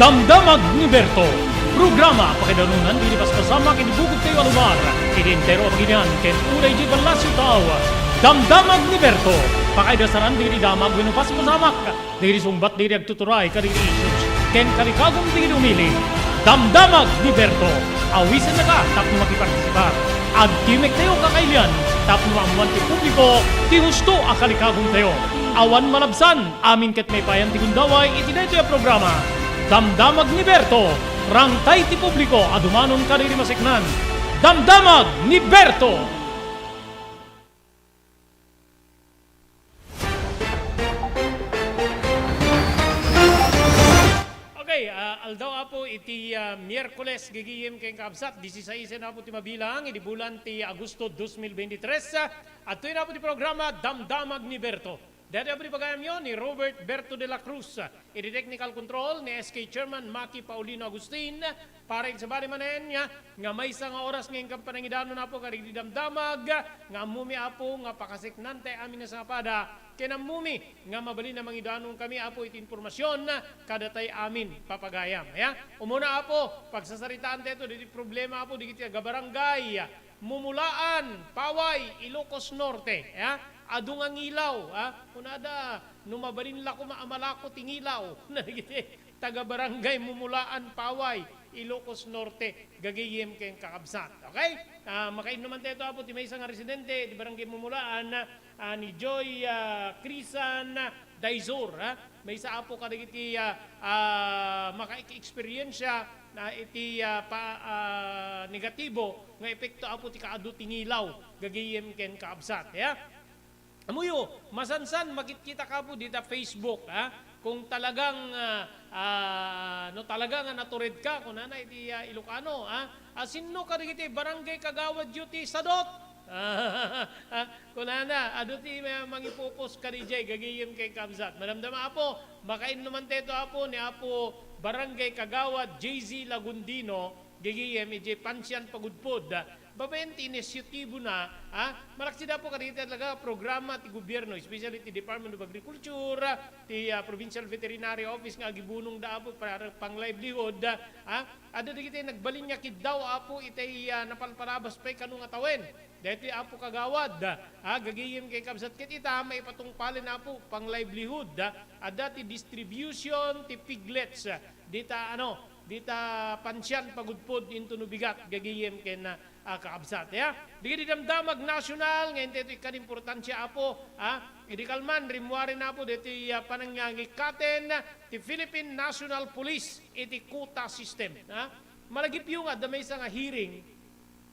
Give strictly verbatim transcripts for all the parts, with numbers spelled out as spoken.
Damdamag ni Berto, programa pakaidanunan dagiti paspasamak iti bukod tayo a lugar, iti entero a pagilian ken unay iti ballasiw tao. Damdamag ni Berto, pakaidasaran dagiti damag wenno paspasamak, dagiti sungbat dagiti agtuturay kadagiti issues, ken kalikagum dagiti umili. Damdamag ni Berto, awisennaka tapno makipartisipar. Agtimek tayo kakailian tapno maammuan ti publiko ti husto a kalikagum tayo. Awan malabsan, amin ket maipayan ti gundaway iti daytoy a programa. Damdamag ni Berto, rangtay ti publiko a dumanon kadagiti maseknan. Damdamag ni Berto! Okay, ah, aldaw, Apo, iti, ah, Miyerkules, gigiyem ken kabsat, dieciséis na, Apo, ti mabilang, idi bulan ti Agosto dos mil veintitrés, ah, adtoy na, Apo, ti programa Damdamag ni Berto. Daytoy, Apo, ti pagayamyo ni Robert Berto de la Cruz, ah, iti technical control ni S K Chairman Maki Paulino Agustin, para iti sabali manen nga, nga maysa nga oras nga inkan panangidanon, Apo, kadagiti damdamag, nga ammomi, Apo, nga pakaseknantay amin a sangapada, ken ammomi nga mabalin a mangidanonkami, Apo, iti impormasion kadatay amin papagayam. Ya, umuna, Apo, pagsasaritaantayo dagiti problema, Apo, dagiti taga-barangay Mumulaan, Paway, Ilocos Norte. Ya, adu nga ngilaw, ha? Kunada, no mabalin la koma a malako ti ngilaw. Dagiti taga-barangay Mumulaan, Paway, Ilocos Norte, gagayem ken kakabsat. Okay? Ah, makainnumantayo, Apo, ti maysa nga residente ti barangay Mumulaan, ah, ni Joy, ah, Crisan Daizor, ha? Maysa, Apo, kadagiti, ah, ah, makaek-eksperiensia na iti, ah, pa-, ah, negatibo nga epekto, Apo, ti kaadu ti ngilaw, gagayem ken kakabsat. Ya? Ammoyo, masansan, makitkita, Apo, dita Facebook, ha? Kung talagang, ah, ah, no talaga nga naturedka, kunana iti, ah, Ilocano, ha? Ah, sinno kadagiti barangay kagawad yo ti sadot? Ah, kunana, adu ti ma-, mangipupos kadi jay, gagayem ken kabsat. Madamdama, Apo, makainnumantayo, Apo, ni Apo Barangay Kagawad J Z Lagundino, gagayem, ijay pansian pagudpod. Babaen ti inisyatibona, ha? Malaksid, Apo, kadagiti talaga programa ti gobierno, especially ti Department of Agriculture, ti, ah, Provincial Veterinary Office nga agibunongda, Apo, para pang-livelihood, ha? Adda dagiti nagbalin nga kiddaw, Apo, itay, ah, napalpalabas pay kano nga tawen. Daytoy, Apo, kagawad, ah, gagayem ken kabsat, ket ita maipatungpalen, Apo, pang-livelihood, ah. Adda ti distribution ti piglets, ah, dita, ano, dita pansian pagudpod intono bigat, gagayem ken, ah, ah, kakabsat, ya. Dagiti damdamag nasional nga intay ti kan importansia, Apo, ah, idi kalman, rimmuaren, Apo, daytoy, ah, panangikkaten ti Philippine National Police iti quota system, ha? Malagipyo nga adda maysa nga hearing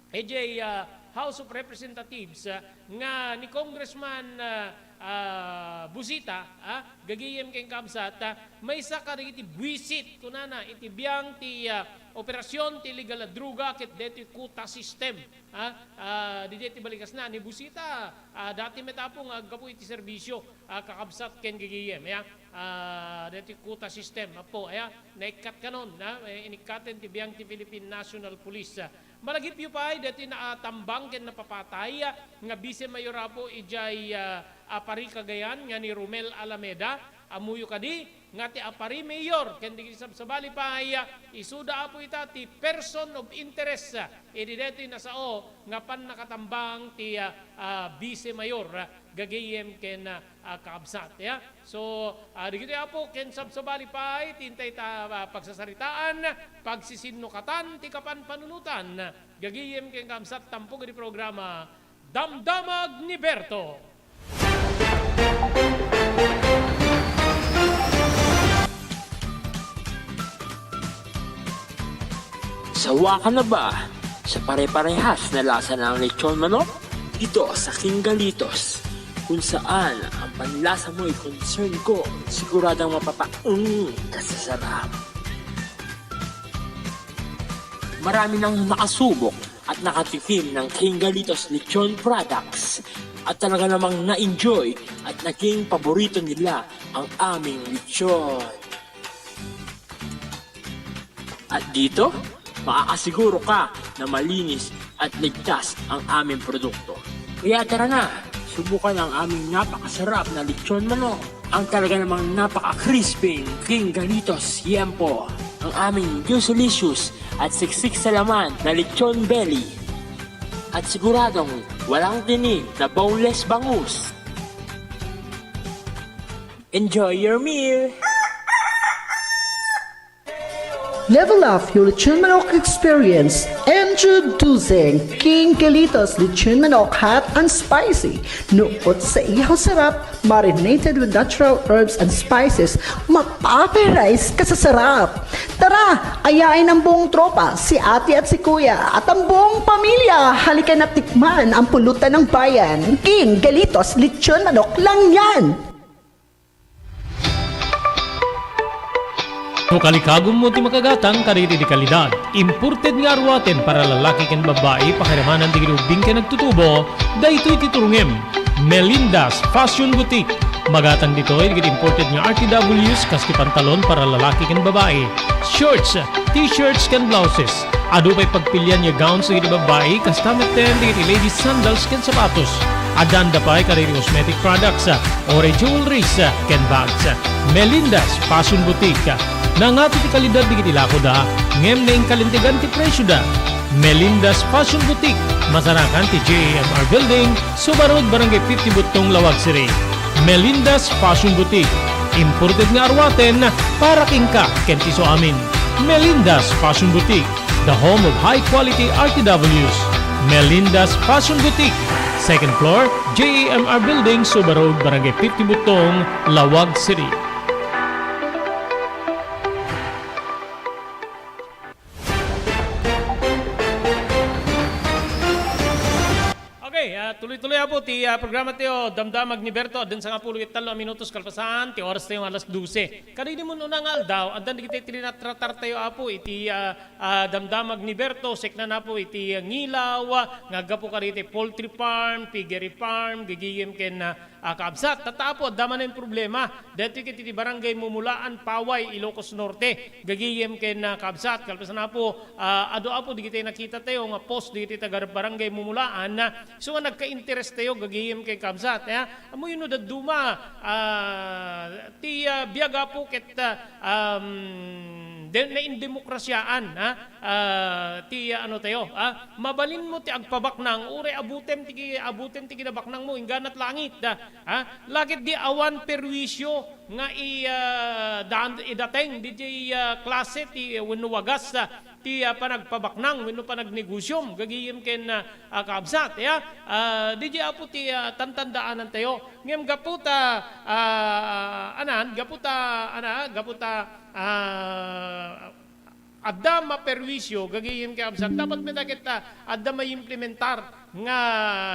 idiay, ah, House of Representatives, ah, nga ni Congressman, ah, ah, Busita, ah, gagayem ken kabsat, ah, maysa kadagiti buisit, kunana, iti biang ti, ah, operasyon ti illegal a droga ket daytoy quota system, ah, ah, di daytoy balikasna ni Busita, ah, dati met, Apo, nga aggapu iti serbisyo, ah, kakabsat ken gagayem, ya. Ah, daytoy quota system, Apo, aya, naikkat kanon, na, eh, inikkaten ti biang ti Philippine National Police. Ah, malagipyo pay, daytoy naatambang ken napapatay, ah, nga Vice Mayor, Apo, idiay, ah, ah, Pari, Cagayan, nga ni Romel Alameda. Ammoyo kadi, nga ti Pari Mayor, ken dagiti sabsabali pay, ah, isuda, Apo, ita ti person of interest, ah, idi daytoy nasao nga pannakatambang ti, ah, ah, Vice Mayor, ah, gagayem ken, ah, ah, kakabsat, ya. So, ah, dagitoy, Apo, ken sabsabali pay ti intay ta, ah, pagsasaritaan, pagsisinnukatan ti kapanpanunotan, gagayem ken kakabsat, tampok iti programa Damdamag ni Berto. Sawa ka na ba sa pare-parehas na lasa ng lechon manok? Dito sa King Galitos, kung saan ang panlasa mo'y concern ko, siguradong mapapaeng ka sa sarap. Marami nang nakasubok at nakatikim ng King Galitos Lechon Products at talaga namang na-enjoy at naging paborito nila ang aming lechon. At dito, makakasiguro ka na malinis at ligtas ang aming produkto. Kaya tara na, subukan ang aming napakasarap na lechon manok, ang talaga namang napaka-crispy King Galitos Yempo. Ang aming Juicelicious at siksik sa laman na lechon belly. At siguradong walang tinik na boneless bangus. Enjoy your meal! Level up your lechon manok experience. Introducing King Galitos Lechon Manok Hot and Spicy. Nukot sa ihaw sarap, marinated with natural herbs and spices, mapaparise ka sa sarap. Tara, ayain ang buong tropa, si ate at si kuya, at ang buong pamilya. Halika na tikman ang pulutan ng bayan. King Galitos Lechon Manok lang yan! No kalikagummo ti makagatang kadagiti kalidad, imported nga aruaten para lalaki ken babbai, pakiramanan dagiti ubbing ken nagtutubo, daytoy ti turongem. Melinda's Fashion Boutique. Magatang ditoy dagiti imported nga R T Ws kas ti pantalon para lalaki ken babbai, shorts, t-shirts ken blouses. Adu pay pagpilian nga gowns dagiti babbai, kasta metten dagiti ladies sandals ken sapatos. Adda pay kadagiti cosmetic products, uray jewelries, ken bags. Melinda's Fashion Boutique. Nangato ti kalidad dagiti lakoda, ngem naingkalintegan ti presioda. Melinda's Fashion Boutique, masarakan ti J A M R Building, Suba Road, Barangay fifty Buttong, Laoag City. Melinda's Fashion Boutique, imported nga aruaten para kenka ken ti suamin. Melinda's Fashion Boutique, the home of high quality R T Ws. Melinda's Fashion Boutique, second floor, J A M R Building, Suba Road, Barangay fifty Buttong, Laoag City. Okay, ah, tuloy-tuloy, Apo, ti, ah, programa tayo, Damdamag ni Berto, addan sangapulo ket tallo a minutos kalpasan ti oras tayo nga alas dose. Kadagidi mun-una nga aldaw, addan dagiti tinatratar tayo, Apo, iti, ah, ah, Damdamag ni Berto, seknan, Apo, iti, ah, ngilaw, ah, nga aggapu kadagiti poultry farm, piggery farm, gagayem ken, ah, ah, kaabsat. Tatta, Apo, adda manen problema. Daytoy ket iti Barangay Mumulaan, Paway, Ilocos Norte. Gagayem ken, ah, kaabsat, kalpasan, Apo, ah, adu, Apo, dagiti nakita tayo nga post dagiti taga Barangay Mumulaan, ah, isu nga nagka-interes tayo, gagayem ken kaabsat, eh. Ammoyo no dadduma, ah, ti, ah, biag, Apo, ket, ah, um, de-, naindemokrasiaan, ah, ah, ti, ah, ano tayo, ah, mabalinmo ti agpabaknang, uray abutem ti ki-, abutem ti kinabaknangmo, ingganat langit, ah, ah, lakit di awan perwisyo nga i-, ah, daan-, idateng didiay, ah, klase ti, wenno wagas, ah, ti, ah, panagpabaknang wenno panagnegosiom gagayem ken, ah, ah, kaabsat, ya. Ah, didiay, Apo, ti, ah, tantandaanantayo. Ngem gapu ta, ah, anan, gapu ta, ana, gapu ta, ah, adda maperwisyo gagayem ken kaabsat, dapat met a ket, ah, adda maimplementar nga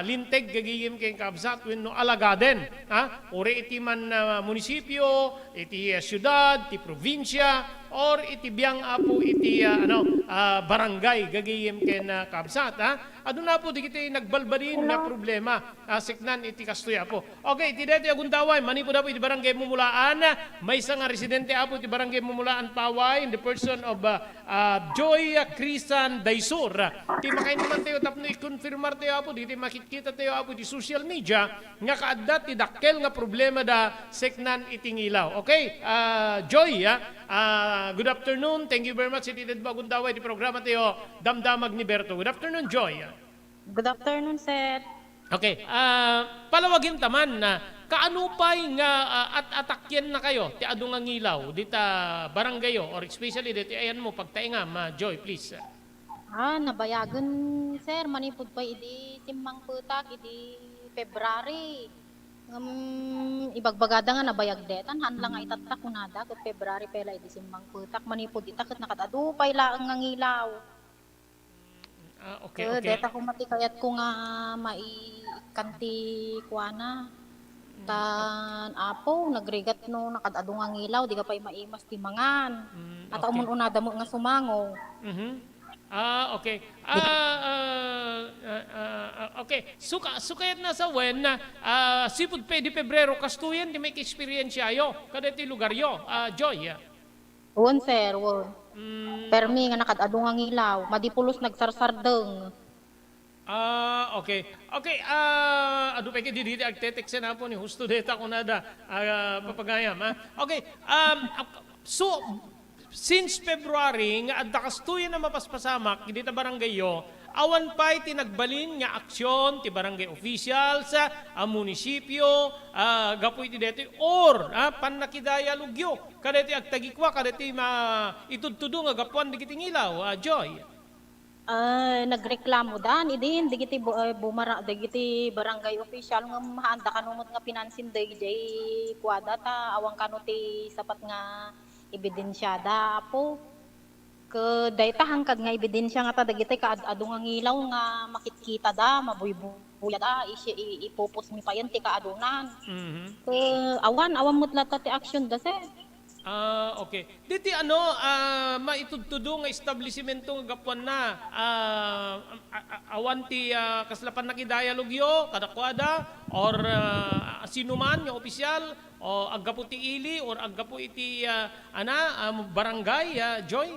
linteg gagayem ken kaabsat wenno alagaden, ha? Uray iti man, ah, munisipio, iti, ah, siudad, ti probinsia, or iti biang, Apo, iti, ah, ano, ah, barangay gagayem ken, ah, kaabsat, ha? Aduna, Apo, dagiti nagbalbadin nga problema, ah, seknan iti kastoy, Apo. Okay, iti daytoy a gundaway, manipud, Apo, iti Barangay Mumulaan, maysa nga residente, Apo, iti Barangay Mumulaan, Paway, in the person of, ah, ah, Joy, ah, Crisan Daisor. Ti makainnuman tayo tapno i-confirmar tayo, Apo, diti makitkita tayo, Apo, iti social media, nga kaadda ti dakkel nga problema da seknan iti ngilaw. Okay, ah, Joy, ah, ah, good afternoon. Thank you very much iti daytoy a gundaway iti programa tayo, Damdamag ni Berto. Good afternoon, Joy. Good afternoon, sir. Okay, ah, palawagenta man, ah, kaano pay nga, ah, at-, atakiennakayo ti adu nga ngilaw dita barangayyo or especially ditoy ayanmo, pagtaengam, ah, Joy, please. Ah, nabayagen, sir, manipud pay idi simmangpetak idi February. Ngem ibagbagada nga nabayag deta, haan la nga itatta kunada ket February pay la idi simmangpetak, manipud ita ket nakaad-adu pay laeng nga ngilaw. Ah, okay, okay. Deta koma ti kayatko nga maiikkan ti kuana. Mm, Tan, Apo, nagrigat no nakaad-adu nga ngilaw, diga pay maimas ti mangan. Mm, okay. Ata umun-unada met nga sumango. Mhm. Ah, okay. Ah, ah, ah, ah, okay. So, ka-, so kayatna sa wen, ah, sipud pay idi Pebrero, kastoyen ti makieksperiensiayo kadaytoy lugaryo, ah, Joy? Wen, sir, wen. Mm. Permi nga nakaad-adu nga ngilaw, madi pulos nagsarsardeng. Ah, okay. Okay, ah, adu pay ket didi ti agteteksen, Apo, ni husto deta kunada, ah, papagayam, ah. Okay, um, ak-, so, Since February nga adda kastoyen a mapaspasamak dita barangayyo, awan pay ti nagbalin nga aksyon ti barangay officials, a munisipyo, a gapu iti daytoy, or, a, pannakidayalogyo kadaytoy agtagikua kadaytoy maitudtudo nga gapuan dagiti ngilaw, a, Joy? Ah, nagreklamo dan idin dagiti bu-, ah, bumara-, dagiti barangay official ngem haanda kano met nga pinansin daydiay kuada ta awan kano ti sapat nga ebidensiada, Apo. Ket dayta hangkad nga ebidensia ngata dagiti kaad-adu nga ngilaw nga makitkitada, mabuybuyada, isi-, i-, ipupos mi payen ti kaadunan. Mhm. Ket awan, awan met latta ti aksyon da, sir. Ah, okay. Diti ano, ah, maitudtudo nga establisimento nga gapuanna, ah, a-, a-, awan ti, ah, kasla pannakidayalogyo kadakuada or, ah, sinuman nga opisyal o aggapu ti ili or aggapu iti, ah, ana, ah, barangay, ah, Joy?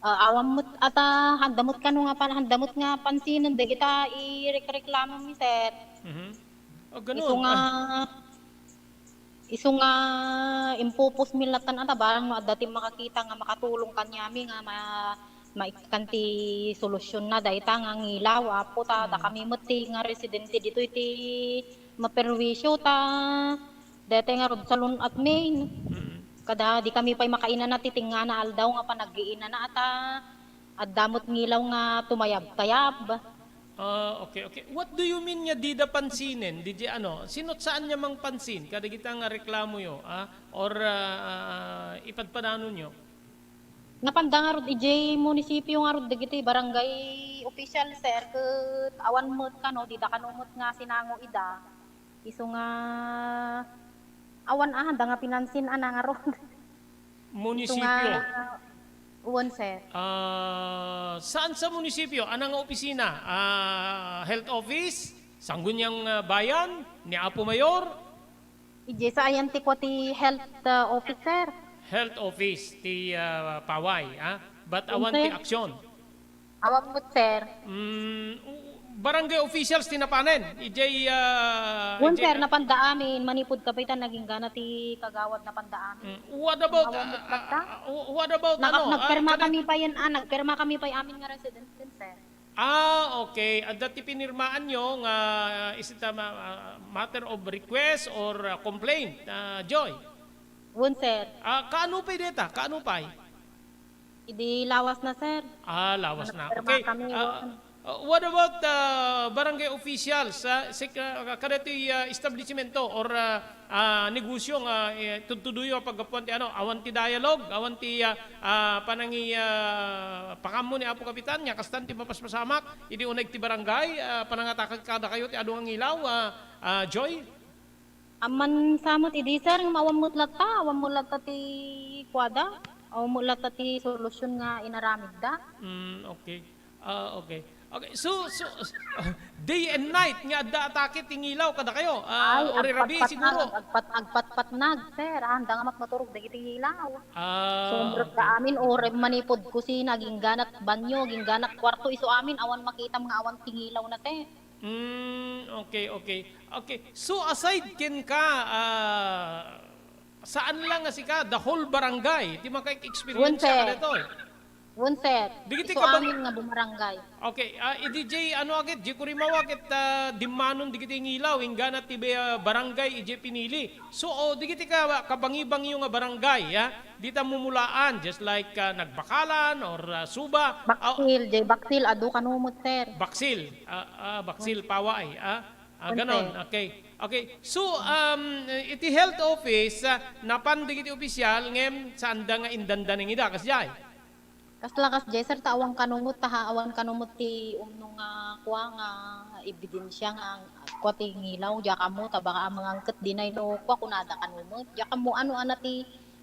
Ah, awan met ata, handa met kano nga pan-, handa met nga pansinen dagita irekreklamo mi, sir. Mhm. Ah, ganun. Isu nga, ah, isu nga impupos mi latta ata, barang no adda ti makakita nga makatulong kaniami nga ma-, maikkan ti solusyonna dayta nga ngilaw, Apo, ta, mm, dakami met ti nga residente ditoy ti maperwisyo ta dayta nga road salon admin. Mm. Kada di kami pay makainana ti tingngana aldaw nga panaggiinana ta adda met ngilaw nga tumayabtayab. Ah, okay, okay. What do you mean nga dida pansinen? Didi ano? Sinot saan nga mangpansin? Kadagita nga reklamoyo, ah? Or, ah, ipadpadanonyo? Napanda ngarud idiay munisipyo ngarud dagiti barangay official, sir, ket awan met kano, dida kano met nga sinango ida. Isu nga awan a, handa nga pinansin a nangarud. Munisipyo? Isu nga, wen, sir. Ah, saan sa munisipyo? Ana nga opisina? Ah, health office? Sangguniang, ah, Bayan? Ni Apo Mayor? Idiay sa ayan ti kua ti health, ah, officer. Health office ti, ah, Paway, ah? But awan ti aksyon. Awan met, sir. Mm, u-, barangay officials ti napanen. Idiay, ah, wen, idiay, sir, ah, napanda amin. Manipud kapitan, naging gana ti kagawad napanda amin. Mm, what about, awan met, ah, latta? Ah, what about, naka-, ano, ah, nagpirma kami pa yan, ah, nagpirma kami pa amin nga residents din, sir. Ah, okay. Adda ti pinirmaanyo nga, ah, is it a ma-, ah, matter of request or, ah, complaint, ah, Joy? Wen, sir. Ah, kaano pay deta? Kaano pay? Idi lawas na, sir. Ah, lawas na. Nagpirma kami, ah, wen. Ah, what about, ah, barangay officials, ah, sik-, ah, kadatoy, ah, establishmento or, ah, ah, negosyo nga, eh, tudtudoyo a paggapuan ti ano, awan ti dialogue, awan ti, ah, ah, panangi-, ah, pakaammo ni Apo Kapitan nga kastan ti mapaspasamak idi uneg ti barangay, ah, panangatakek kadakayo ti adu nga ngilaw, ah, ah, Joy? Amman sa met idi, sir, ngem awan met latta, awan met latta ti kuada, awan met latta ti solusyon nga inaramidda. Mm, okay. Ah, okay. Okay, so, so, day and night nga adda atake ti ngilaw kadakayo, ah, ay, or rabii siguro? Agpatpatnag, agpat-, agpatpatnag, sir. Handa nga makmaturog dagiti ngilaw. Ah, sumrek ka amin, or manipud kusina, agingganat banyo, agingganat kuarto, isu amin, awan makitam nga awan ti ngilaw na, sir. Mm, okay, okay. Okay, so aside kenka, ah, saan lang nga sika, the whole barangay ti makaek-experience kadaytoy? Wen, sir. Wen, sir. Dagiti isu kabang-, amin nga bumarangay. Okay, ah, idi jay, ano, agit, jay Corimawa ket, ah, dimmanon dagiti ngilaw, inggana ti, ah, barangay, ijay pinili. So, oh, dagiti ka-, kabangibangyo nga barangay, ah, dita mumulaan, just like, ah, Nagbakalan or, ah, Suba. Ah, Baksil, jay Baksil, adu kano met, sir. Baksil, ah, ah, Baksil, Paway, ah. Ah, ganon. Okay. Okay. So, um, iti health office, ah, napan dagiti opisyal ngem saanda nga indandaneng ida, kasdiay? Kasla kasdiay, sir, ta awan kano met, ta ha-, awan kano met ti umno nga kua nga ebidensia nga kua ti ngilaw, diak ammo, ta baka mangangket dinay no kua kunada kano met. Diak ammo ano, ana ti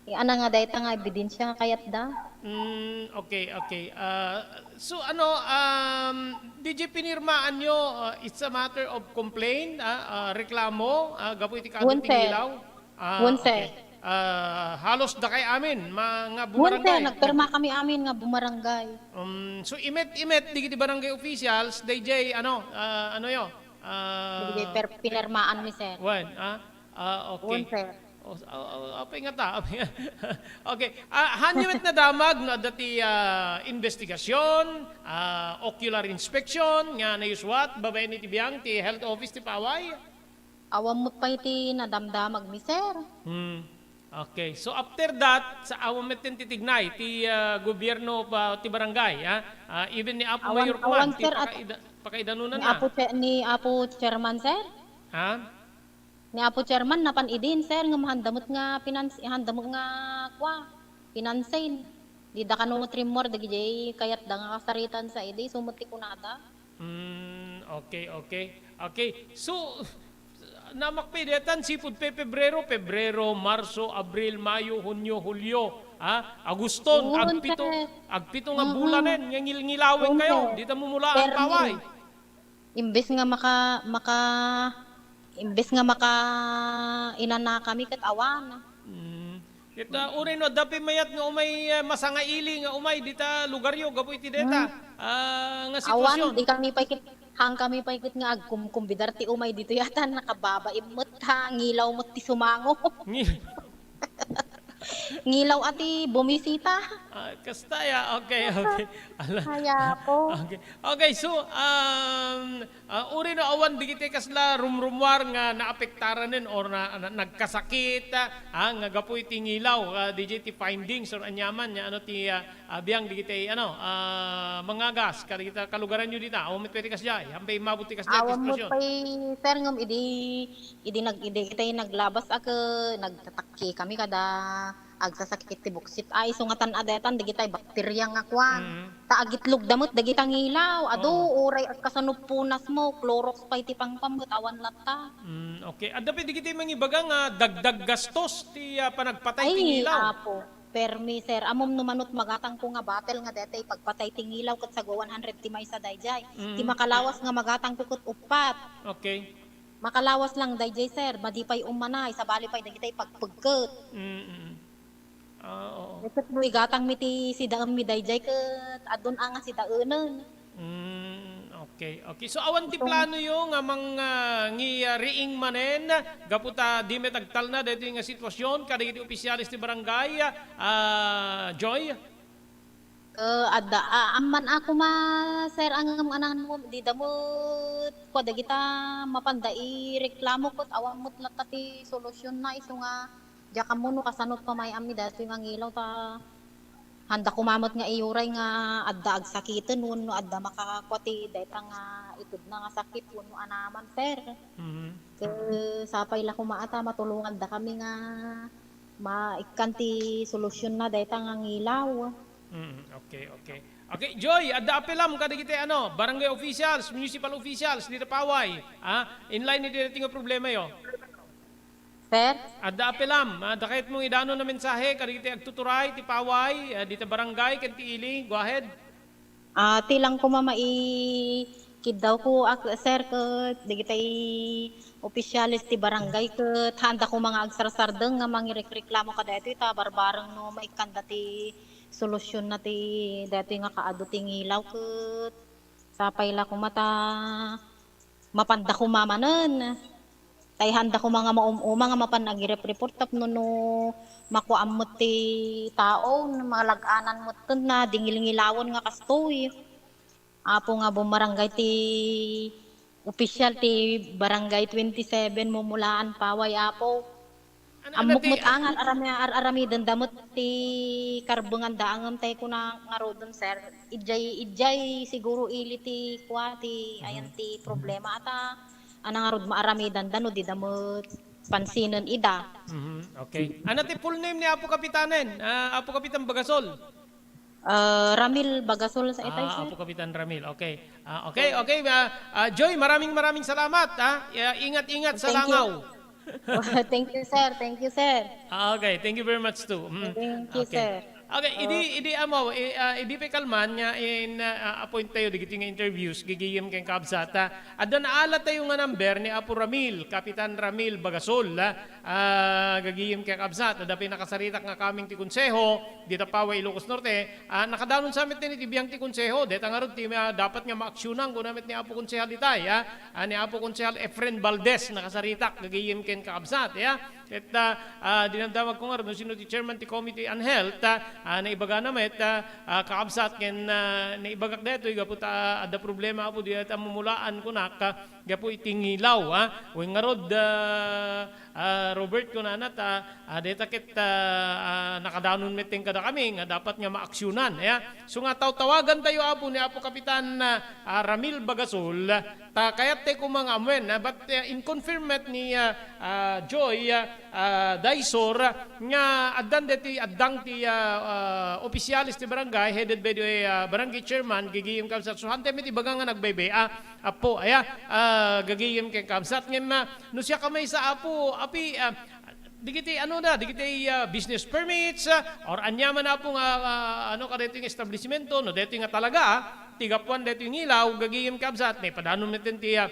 Eh, ana nga dayta nga ebidensia nga kayatda? Mm, okay, okay. Ah, so, ano, um, D J, pinirmaanyo, ah, it's a matter of complaint, ah, ah, reklamo, ah, gapu iti kaadu ti ngilaw? Wen, sir. Ah, wen, sir. Okay. Ah, halos dakay amin, ma-, nga bumarangay. Wen, sir. Nagpirma kami amin nga bumarangay. Um, so, imet-imet, dagiti barangay officials, D J, ano, ah, ano yo? Ah, dagiti per-, pinirmaan mi, sir. Wen, ah? Ah, okay. Wen, sir. O, o, o, apay nga ta, apay nga. Okay. Ah, hanyo met nadamag no adda ti, ah, investigasyon, ah, ocular inspection nga nayuswat babaen iti biang ti health office ti Paway? Awan met pay ti nadamdamag mi, sir. Hmm. Okay. So after that, sa awan met ti titignay ti, ah, gobyerno pa ti barangay, ha? Ah, even ni Apo Awan, Mayor awan, kuman, ti sir, at pakaida-, pakaidanunan ni na. Apo Che-, ni Apo Chairman, sir? Ha? Ni Apo Chairman, napan idin, sir, ngem handa met nga pinans-, handa met nga kua, pinansin. Dida kano met rimmuar dagijay kayatda nga kasaritan sa idi, isu met ti kunada. Mm, okay, okay. Okay. So, namakpay detan, sipud pe-, Pebrero, Pebrero, Marso, Abril, Mayo, Hunyo, Hulyo, ha? Aguston, Oo, agpito, sir. Agpito nga Mm-mm. bulanen nga ngilngilawen Oo, kayo. sir. Dita mumulaan, Permi. Paway. Imbes nga maka-, maka-, imbes nga maka-, inanakami ket awan. Mm. Ket, ah, uray no, adda pay mayat nga umay, ah, masangaili nga umay dita lugaryo gapu iti deta, Hmm. ah, nga Awan, sitwasyon. Di kami pay ket, haan kami pay ket nga agkumkumbidar ti umay ditoy ata, nakababain met ha, ngilaw met ti sumango. Ngi- Ngilaw a ti bumisita. Ah, kasta ya. Okay, okay. Ala. Kaya po. Okay. Okay, so, um, ah, uri no awan digiti kasla rumrumuar nga naapektaranen or na, na, nagkasakit, ah, nga gapu iti ngilaw, ah, D J ti findings or anyaman nga ano ti, ah, ah, biang digiti, ano, ah, mangagas, kadagiti kalugaranyo dita, awan met pwede kasdiay, hampay immabot ti kasdiay ti Awan met sitwasyon. Pay, sir, ngem idi, idi nag-, idi itay naglabas a ke-, nagtatakki kami kada agsasakit ti buksit. Ay, isu nga tan-adetan, dagitay bakterya nga kuan. Mm. Ta agitlog da met dagita ngilaw. Adu, Oo. Uray agkasano punas mo, Clorox pay ti pangpam, ket awan latta. Mm, okay. Adda pay dagiti mangibaga nga dagdag gastos ti, ah, panagpatay ti Ay, ngilaw. Apo. Permi, sir. Ammom no manut magatangko nga batel nga detay pagpatay ti ngilaw ket sago one hundred ti maysa daydiay. Mm. Ti makalawas nga magatangko ket uppat. Okay. Makalawas lang daydiay, sir. Madi pay ummanay, sabali pay dagitay pagpegket. Mm, mm. Ah, oo. Ket no igatangmi ti sidaenmi daydiay ket adun a nga sidaenen. Mm, okay, okay. So, awan ti Itong planoyo nga mang-, ah, ngi-, ah, riing manen gapu ta di met agtalna daytoy nga sitwasyon kadagiti opisyales ti barangay, ah, Joy? Eh, adda, ah, amman a koma, sir, ngem anan mo, dida met, kua dagita mapanda ireklamo ket awan met latta ti solusyon na isu nga, diak ammo no kasano pamay-ammi daytoy nga ngilaw ta, handa koma met nga iyuray nga adda agsakiten wenno adda makakua ti dayta nga itedna nga sakit wenno anaman, sir. Mhm. Ket sapay la koma a ta matulongandakami nga maikkan ti solusyonna dayta nga ngilaw. Mm, okay, okay. Okay, Joy, adda apelam kadagiti, ano, barangay officials, municipal officials, dita Paway, ha? In line iti daytoy nga problemayo. Sir? Adda apelam, ah, dakayat mo idanon a mensahe kadagiti agtuturay ti Paway, ah, dita barangay ken ti ili. Go ahead. Ah, ti lang koma maikiddawko, ak-, sir, ket dagitay opisyales ti barangay ket handa koma nga agsarsardeng nga mangirekreklamo kadaytoy ta barbareng no maikkanda ti solusyonna ti daytoy nga kaadu ti ngilaw ket sapay la koma ta mapanda koma manen. Tay handa koma nga maum-uma nga mapan agirep-report tapno no makuam met ti tao, no malag-anan metten na dingilngilawen nga kastoy. Apo nga bumarangay ti opisyal ti Barangay twenty-seven Mumulaan Paway, Apo. Ano, ano Ammok ti met a nga ar-, arami-, ar-, aramidenda met ti karbenganda ngem tay kuna ngaruden, sir. Idiay, idiay siguro ili ti kua ti ayan ti problema ata. Ana ngarud maaramidanda no dida met pansinen ida. Mhm, okay. Ano ti full name ni Apo Kapitanen? Ah, Apo Kapitan Bagasol? Ah, Ramil Bagasol sa itay, Ah, sir. Apo Kapitan Ramil. Okay. Ah, okay, okay. Ah, ah, Joy, maraming, maraming salamat, ha. Ah, ingat-ingat sa Thank you. langaw. Thank you, sir. Thank you, sir. Ah, okay. Thank you very much too. Mm. Thank you, Okay. sir. Okay, idi, Oh. idi amo, i-, ah, idi pay kalman nga in, ah, appoint tayo digiti nga interviews, gigiyem ken kabsat, ha. Adda naala tayo nga number ni Apo Ramil, Kapitan Ramil Bagasol, ha. Ah, gagiyem ken kabsat, adda pay nakasaritak nga kameng ti konseho, dita Paway, Ilocos Norte, ah, nakadanon sa met ti biang ti konseho, deta ngarud ti, ah, dapat nga maaksyunan, kuna met ni Apo Konsehal itay, ah, ah, ni Apo Konsehal Efren Valdez, nakasaritak, gagiyem ken kakabsat, ya. Ket, ah, ah, dinamdamag ko ngarud no sino ti chairman ti Committee on Health, ah, ah, naibagana met, ah, ah, kakabsat ken, ah, naibagak daytoy gapu ta, ah, adda problema, Apo, dayta mumulaan kunak, ah, gapu iti ngilaw, ah. Wen ngarud, ah, ah, Robert, kunana ta, ah, dayta ket, ah, ah, nakadanon metten kadakami nga dapat nga maaksyonan, aya. So nga tawtawagantayo, Apo, ni Apo Kapitan, ah, ah, Ramil Bagasol, ta kayat tayo koma nga amuen, ah, but, ah, in-confirm met ni, ah, ah, Joy, ah, ah, Daisor, ah, nga addan deti addang ti, ah, ah, opisyales ti barangay, headed by the, ah, barangay chairman, gigim kabsat. So, hantay met ibaga nga nagbaybay, ah, Apo, aya, ah, gagayem ken kabsat. Ngem, ah, no siak a maysa, Apo, api, ah, digiti, ano na, digiti, ah, business permits, ah, or ania man, Apo, nga, ah, ano, kadaytoy nga establisimento, no, daytoy nga talaga, ah, ti gapuan daytoy nga ilaw, gagayem kabsat, naipadanon metten ti, ah,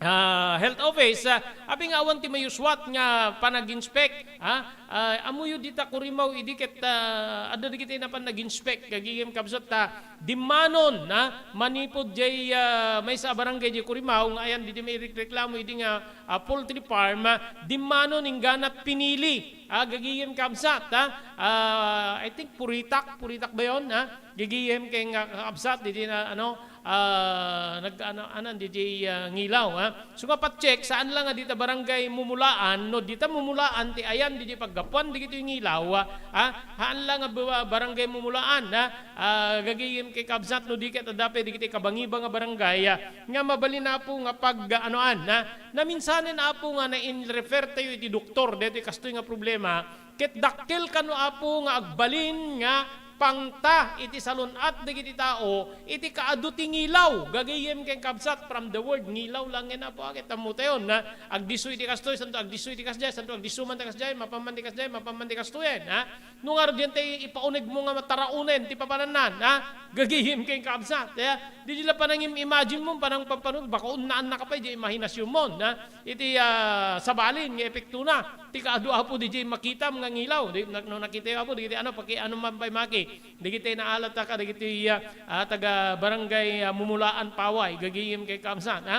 ah, health office, ah, api nga awan ti mayuswat nga panag-inspect, ah, ah, ammoyo dita Curimaw idi ket, ah, adda digiti napan nag-inspect, gagayem kabsat, ta, dimmanon, ha, manipud jay, ah, maysa a barangay jay Curimaw nga ayan didi mairikreklamo idi nga, ah, poultry farm, ah, dimmanon ingganat pinili, ah, gagayem kabsat, ha. Ah, I think Puritak, Puritak ba yon, ha? Gagayem ken nga kabsat didi na, ano, ah, nag-, ano, anan didi, ah, ngilaw, ha. So nga pa-check, saan la nga dita barangay mumulaan, no dita mumulaan ti ayan didi paggapuan digitoy ngilaw, ah, haan la nga ba-, barangay mumulaan, ah, ah, gagayem ken kabsat no di ket adda pay digiti kabangiba nga barangay, ah, nga mabalin, Apo, nga pag-, anoan, ah, naminsanen, Apo, nga nain-refer tayo iti doktor daytoy kastoy nga problema, ket dakkel kano, Apo, nga agbalin nga pangta iti salun-at dagiti tao iti kaadu ti ngilaw. Gagayem ken kabsat, from the word ngilaw laengen, Apo, a, ket ammo tayon, ha? Agdisso iti kastoy, santo agdisso iti kasdiay, santo agdisso man ti kasdiay, mapan man ti kasdiay, mapan man ti kastoyen, ha? No ngarud diay ipaunegmo nga mataraonen ti papanannan, ha? Gagayem ken kabsat, ha? Didi la panangim-imagine mo, panangpampanun, baka unnaanna ka pay di imaginasyonmon, ha? Iti, ah, sabalin nga epektona. Ti kaadu, Apo, diay makitam nga ngilaw. Di, na-, no nakita yo, Apo, digiti ano, paki-, ano man pay maki. Digiti naalata ka, digiti, ah, ah, taga barangay, ah, Mumulaan, Paway, gagayem ken kabsat, ha?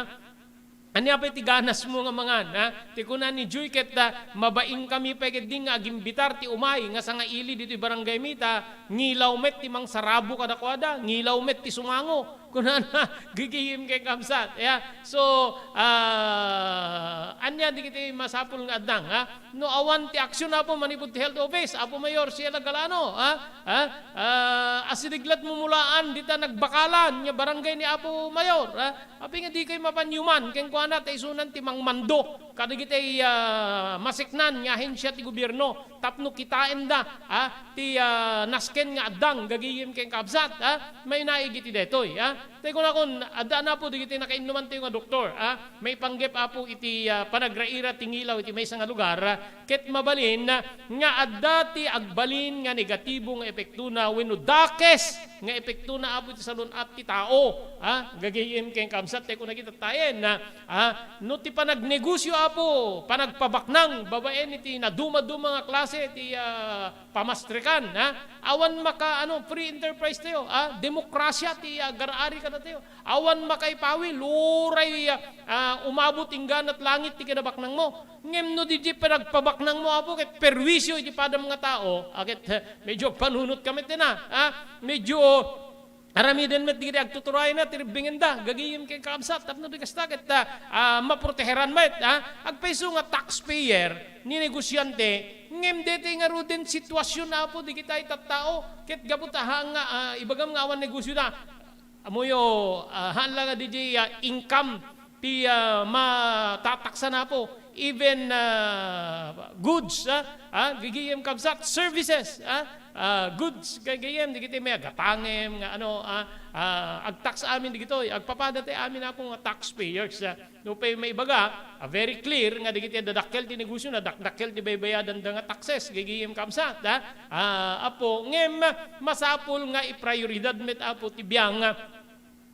Ania pay ti ganasmo nga mangan, ha? Ti kuna ni Joy ket, ah, mabainkami pay ketdi nga agimbitar ti umay nga sangaili ditoy barangay mi ta ngilaw met ti mangsarabo kadakuada, ngilaw met ti sumango. Kunana, gagayem ken kabsat, ya. So, ah, ania digiti masapul nga addang, ha? No awan ti aksyon, Apo, manipud ti health office, Apo Mayor Sheila Galano, ha? Ha? Ah, asideg la't mumulaan dita nagbakalan nga barangay ni Apo Mayor, ha? Apay nga dikay mapan yuman kenkuana ta isunan ti mangmando kadagiti, ah, maseknan nga ahensia ti gobierno tapno kitaenda, ha? Ti, ah, nasken nga addang gagayem ken kabsat, ha? Mainaig iti daytoy, ha? Tay kunakon, adda, Apo, dagiti nakainnumantayo nga doktor, ha? Maipanggep, Apo, iti, ah, panagraira ti ngilaw iti maysa nga lugar, ha? Ket mabalin, ah, nga adda ti agbalin nga negatibo nga epektona wenno dakes nga epektona, Apo, iti salun-at ti tao, ha? Gagayem ken kabsat, tay kunana, kitattayen, ha? Ha? No ti panagnegosyo, Apo, panagpabaknang babaen iti nadumaduma nga klase ti, ah, pamastrekan, ha? Awan maka, ano, free enterprise tayo, ha? Demokrasya ti, ah, agar-ari kadatayo. Awan makaipawil, uray, ah, umabot ingganat langit ti kinabaknangmo. Ngem no diay panagpabaknangmo, Apo, ket perwisyo iti padam nga tao, a, ket, eh, medyo agpanunot ka met, ha? Medyo aramiden met dagiti agtuturayna ti rebbengenda, gagayem ken kakabsat, tapno di kasta ket, ah, ah, maproteheran met, ha? Agpayso nga taxpayer ni negosyante, ngem daytoy ngaruden sitwasyon, Apo, dagiti tattao, ket gapu ta ha nga, ah, ibagam nga awan negosyona. Ammoyo, ah, haan la nga diay, ah, income ti, ah, matataksana, Apo. Even, ah, goods, ah, ah, gagayem kabsat, services, ah, ah, goods, gagayem, dagiti may agatangem nga, ano, ah, ah, agtax amin dagitoy, agpapada ti amin, Apo, nga taxpayers, ah. No pay maibaga, ah, very clear nga dagiti dadakkel ti negosyona, dakdakkel ti baybayadanda nga taxes, gagayem kabsat, ha? Ah, Apo, ngem masapul nga iprioridad met, Apo, ti biang,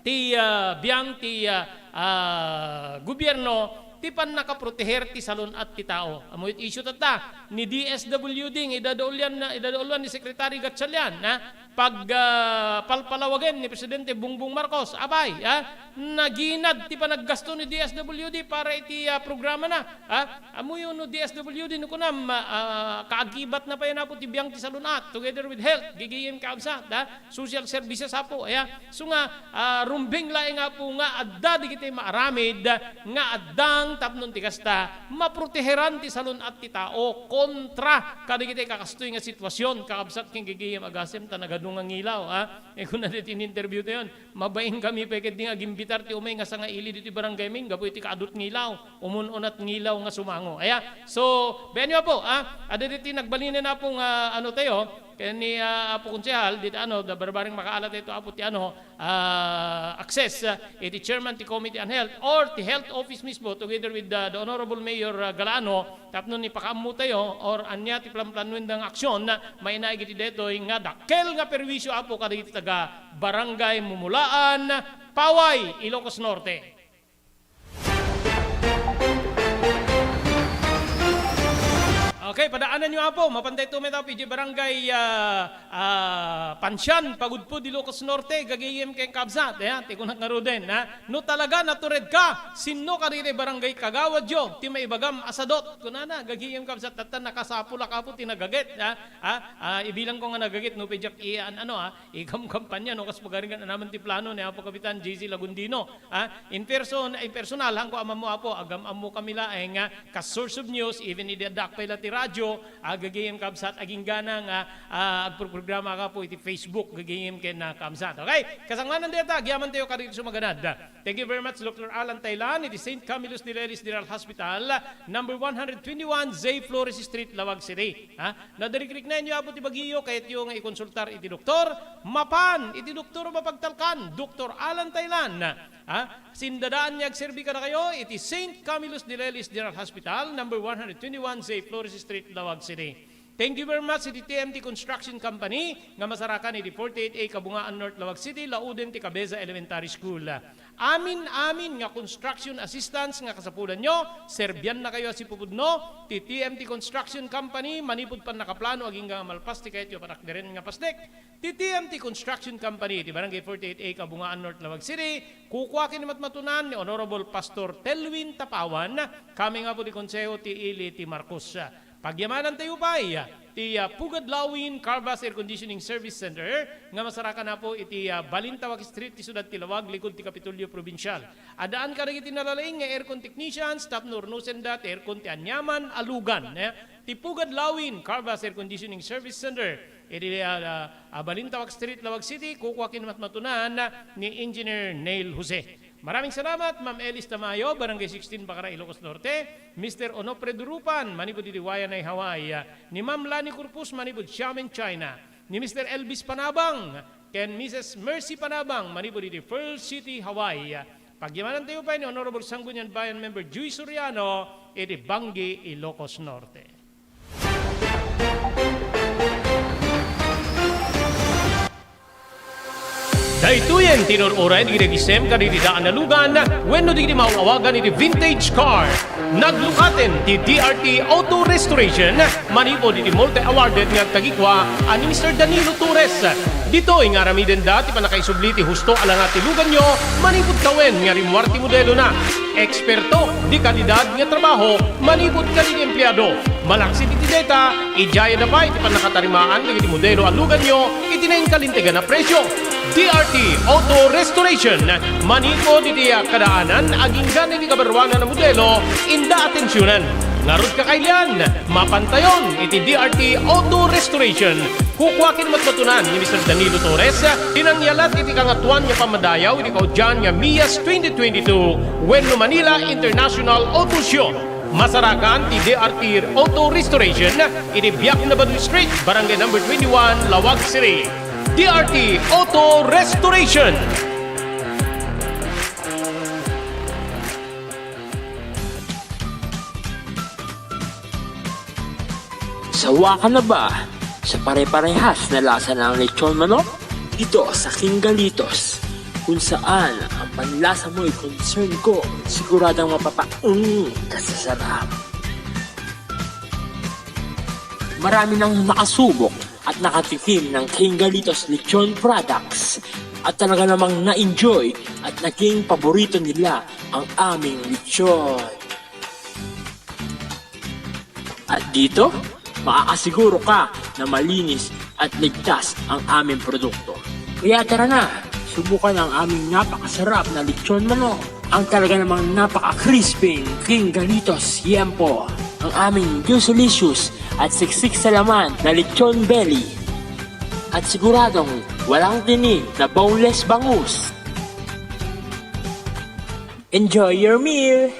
ti, ah, biang ti, ah, ah, gobierno ti pannakaproteher ti salun-at ti tao. Ammo iti issue tatta, ni D S W D nga idadaulyan, idadaulyan ni Secretary Gatchalian, ha? Pag, ah, palpalawagen ni Presidente Bongbong Marcos, apay, ha? Naginad ti panaggasto ni D S W D para iti, ah, programana, ha? Ammoyo no D S W D no kunam, ah, ah, kaagibatna pay Apo ti biang ti salun-at together with health, gigayem kakabsat, ha? Social services Apo, aya. So nga, ah, rumbeng laeng Apo nga adda dagiti maaramid nga addang tapno ti kasta, maproteheran ti salun-at ti tao kontra kadagiti kakastoy nga sitwasyon, kakabsat ken gigayem agasem ta nagadu nga ngilaw, ha? E, kuna ditoy in-interview tayon, mabain kami pay ketdi nga agimbitar ti umay nga sangaili ditoy barangay mi, gapu iti kaadut ngilaw, umun-unat ngilaw nga sumango. Aya, so, bayan yo Apo, ha? Adda ditoy nagbalinen Apo nga, ano tayo, ken ni, ah, Apo Konsehal, dita, ano, da barbareng makaala tayo to, Apo, ti, ano, ah, access, ah, iti chairman ti Committee on Health or ti health office mismo together with the, the Honorable Mayor, ah, Galano, tapno ni pakaammo tayo or ania ti planplanoenda nga aksyon, ah, mainaig iti detoy nga dakkel nga perwisyo, Apo, kadagiti taga Barangay Mumulaan, Paway, Ilocos Norte. Okay, padaanan yo Apo. Mapan tayo met Apo, iti barangay, ah, ah, Pansian, Pagudpud, Ilocos Norte, gagayem ken kabsat. Ayan, ti kunak ngaruden, ha? No talaga natured ka, sinno kadagiti barangay kagawad yo, ti maibagam a sadot. Kunana, gagayem kabsat, tatta nakasapulak Apo ti nagaget, ha? Ha? Ah, ibilang ko nga nagaget, no, pay diak i-, an-, ano, ha? Ikamkampanya, no, kas pagaringan, anaman ti plano ni Apo Kapitan J C Lagundino. Ah, in person, in personal, haanko a ammo Apo, agam-ammo kami laeng, ah, kas source of news, even idi addaak pay la ti radyo, ah, gagayem kabsat, agingga nga, ah, agproprograma ka Apo iti Facebook, gagayem ken, ah, kabsat. Okay, kasangoanan dayta, agyaman tayo kadagiti sumaganad. Thank you very much, Doctor Alan Taylan, iti Saint Camillus de Lelis General Hospital, number one hundred twenty-one, Zay Flores Street, Laoag City. Ha? Nadirikriknaen yo Apo ti bagiyo, kayatyo nga ikonsultar iti doktor, mapan iti doktor a mapagtalkan, Doktor Alan Taylan. Ha? Sindadaan nga agserbi kadakayo iti Saint Camillus de Lelis General Hospital, number one hundred twenty-one Zay Flores Street, Laoag City. Thank you very much iti T M T Construction Company nga masarakan iti forty-eight A Kabungaan North, Laoag City, lauden ti Cabeza Elementary School. Amin-amin nga construction assistance nga kasapulanyo, serbiannakayo a sipupudno ti T M T Construction Company manipud pannakaplano agingga nga malpas ti kayatyo a panakderen nga pasnek. Ti T M T Construction Company iti Barangay forty-eight A, Kabungaan North, Laoag City, kukua ken ni matmatunan ni Honorable Pastor Telwin Tapawan, coming up ti Konseho ti Ili ti Marcos. Pagyamanantayo pay ti, ah, Pugad Lawin Carvas Air Conditioning Service Center nga masarakan Apo iti, ah, Balintawak Street ti siudad ti Laoag, likod ti Kapitolyo Probinsial. Addaan kadagiti nalalaing nga aircon technicians tapno urnosenda ti aircon ti aniaman a lugan, eh, ti Pugad Lawin Carvas Air Conditioning Service Center iti, ah, ah, ah, Balintawak Street, Laoag City, kukua ken ni matmatunan ni Engineer Neil Jose. Maraming salamat, Ma'am Elis Tamayo, Barangay sixteen, Bacara, Ilocos Norte, Mister Onofre Durupan, manipud iti Waianae, Hawaii, ni Ma'am Lani Corpus, manipud Xiamen, China, ni Mister Elvis Panabang, ken Missus Mercy Panabang, manipud iti Pearl City, Hawaii. Pagyamanantayo pay ni Honorable Sangguniang Bayan Member Joy Soriano, iti Bangui, Ilocos Norte. Daytoyen ti inur-uray dagiti nagisem kadagiti daan a lugan wenno dagiti maaw-awagan iti vintage car. Naglukaten ti D R T Auto Restoration manipud iti multi-awarded nga agtagikua a ni Mister Danilo Torres. Ditoy nga aramidenda ti pannakaisubli ti husto a langa ti luganyo manipud tawen nga rimmuar ti modelona. Eksperto ti kalidad nga trabaho manipud kadagiti empleado. Malaksid iti dayta, idiayada pay ti pannakatarimaan dagiti modelo a luganyo iti nainkalintegan a presio. D R T Auto Restoration, manipud iti kadaanan agingga iti kabaruanan a modelo, inda atensionen. Ngarud, kakailian, mapantayon iti D R T Auto Restoration. Kukua ken ni matmatunan ni Mister Danilo Torres ti nangyalat iti Kangatoan nga Pammadayaw iti kaudian nga MIAS twenty twenty-two wenno Manila International Auto Show. Masarakan ti D R T Auto Restoration iti Biak na Badu Street, Barangay Number twenty-one, Laoag City. D R T Auto Restoration. Sawa ka na ba sa pare-parehas na lasa ng lechon manok? Dito sa King Galitos, kung saan ang Panlasa mo'y concern ko, siguradong mapapaeng ka sa sarap. Marami nang nakasubok at nakatikim ng King Galitos Lechon products at talaga namang na-enjoy at naging paborito nila ang aming lechon. At dito, makakasiguro ka na malinis at ligtas ang aming produkto. Kaya tara na, subukan ang aming napakasarap na lechon manok, ang talaga namang napaka-crispy King Galitos Yempo, ang aming juicy-licious at siksik sa laman na lechon belly, at siguradong walang tinik na boneless bangus. Enjoy your meal!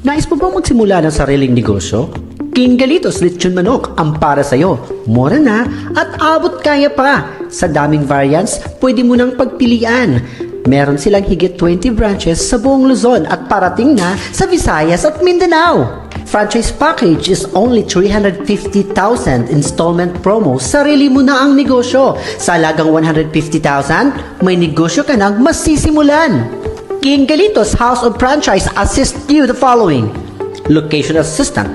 Nais mo bang magsimula ng sariling negosyo? King Galitos Lechon Manok ang para sa'yo. Mura na at abot kaya pa. Sa daming variants, pwede mo nang pagpilian. Meron silang higit twenty branches sa buong Luzon at parating na sa Visayas at Mindanao. Franchise package is only three hundred fifty thousand installment promo, sarili mo na ang negosyo. Sa halagang one hundred fifty thousand, may negosyo ka nang masisimulan. King Galitos House of Franchise assist you the following: location assistant,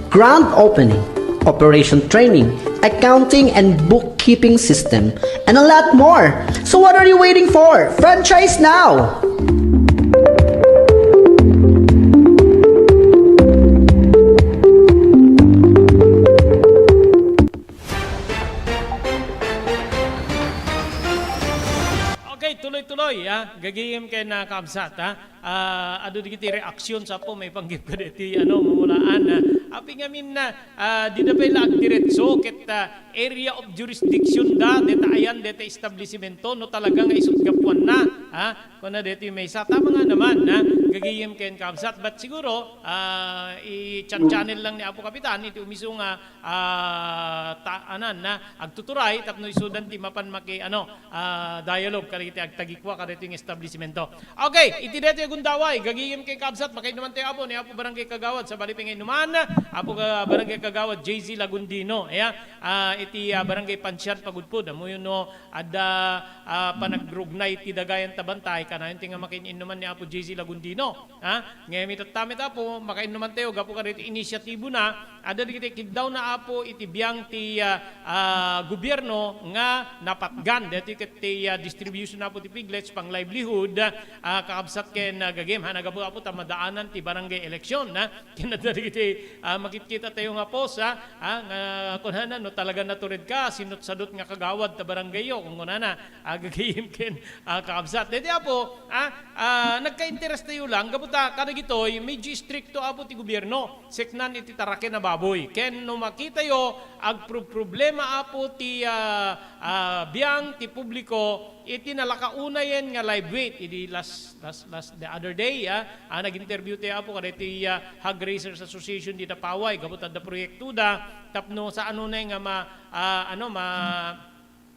grand opening, operation training, accounting and bookkeeping system, and a lot more. So what are you waiting for? Franchise now! Okay, tuloy-tuloy, ah. Gagayem ken, ah, kabsat, ah. Ah, adu dagiti reaction sa po may panggip kadeti, ano, mamulaan, ah. Apay ngamin na, ah, dida pay la agdiretso ket, ah, area of jurisdiction da, deta ayan, deta establisimento, no talaga nga isut gapuanna, ah. Kuna deti maysa, tama nga naman, ah. Gagayem ken kabsat, but siguro, ah, i-chat channel lang ni Apo Kapitan, iti umiso nga, ah, ta-, anan, na agtuturay tapno isudan ti mapan maki-, ano, ah, dialogue kadagiti agtagikua kadagiti nga establisimento. Okay, iti daytoy a gundaway, gagayem ken kabsat, makainnuman tayo, Apo, ni Apo Barangay Kagawad, sabali pay nga innuman, Apo ka-, Barangay Kagawad J Z Lagundino, ya, ah, iti, ah, Barangay Pansian Pagudpud, ammoyo no adda, ah, panagrugnay ti dagayan ta bantay, kanayon ti nga makiinnuman ni Apo J Z Lagundino. Ha? Ngem itatta met, Apo, makainnuman tayo gapu kadagiti inisyatibona, adda dagiti kiddawna, Apo, iti biang ti, ah, ah, gobierno nga napatgan. Daytoy ket ti, ah, distribution, Apo, ti piglets, pang-livelihood, ah, kakabsat ken, ah, gagayem. Ha, nagapu, Apo, ta madaanan ti barangay election, ha? Ken adda dagiti, ah, makitkita tayo nga post, ha? Ah, nga kunana, no talaga natured ka, sinutsadot nga kagawad ta barangayyo, kun kunana, ah, gagayem ken, ah, kakabsat. Daytoy, Apo, ah, ah, nagkainteres tayo lang, gapu ta kadagitoy, medyo istrikto, Apo, ti gobierno, seknan iti taraken a baboy. Ken no makitayo, agproproblema, Apo, ti, ah, ah, biang ti publiko, iti nalakaunayen nga live weight, idi last, last, last, the other day, ah, ah, nag-interview tayo, Apo, kadaytoy, ah, Hog Raisers Association dita Paway, gapu ta adda proyektoda, tapno saan unay nga ma-, ah, ano, ma-,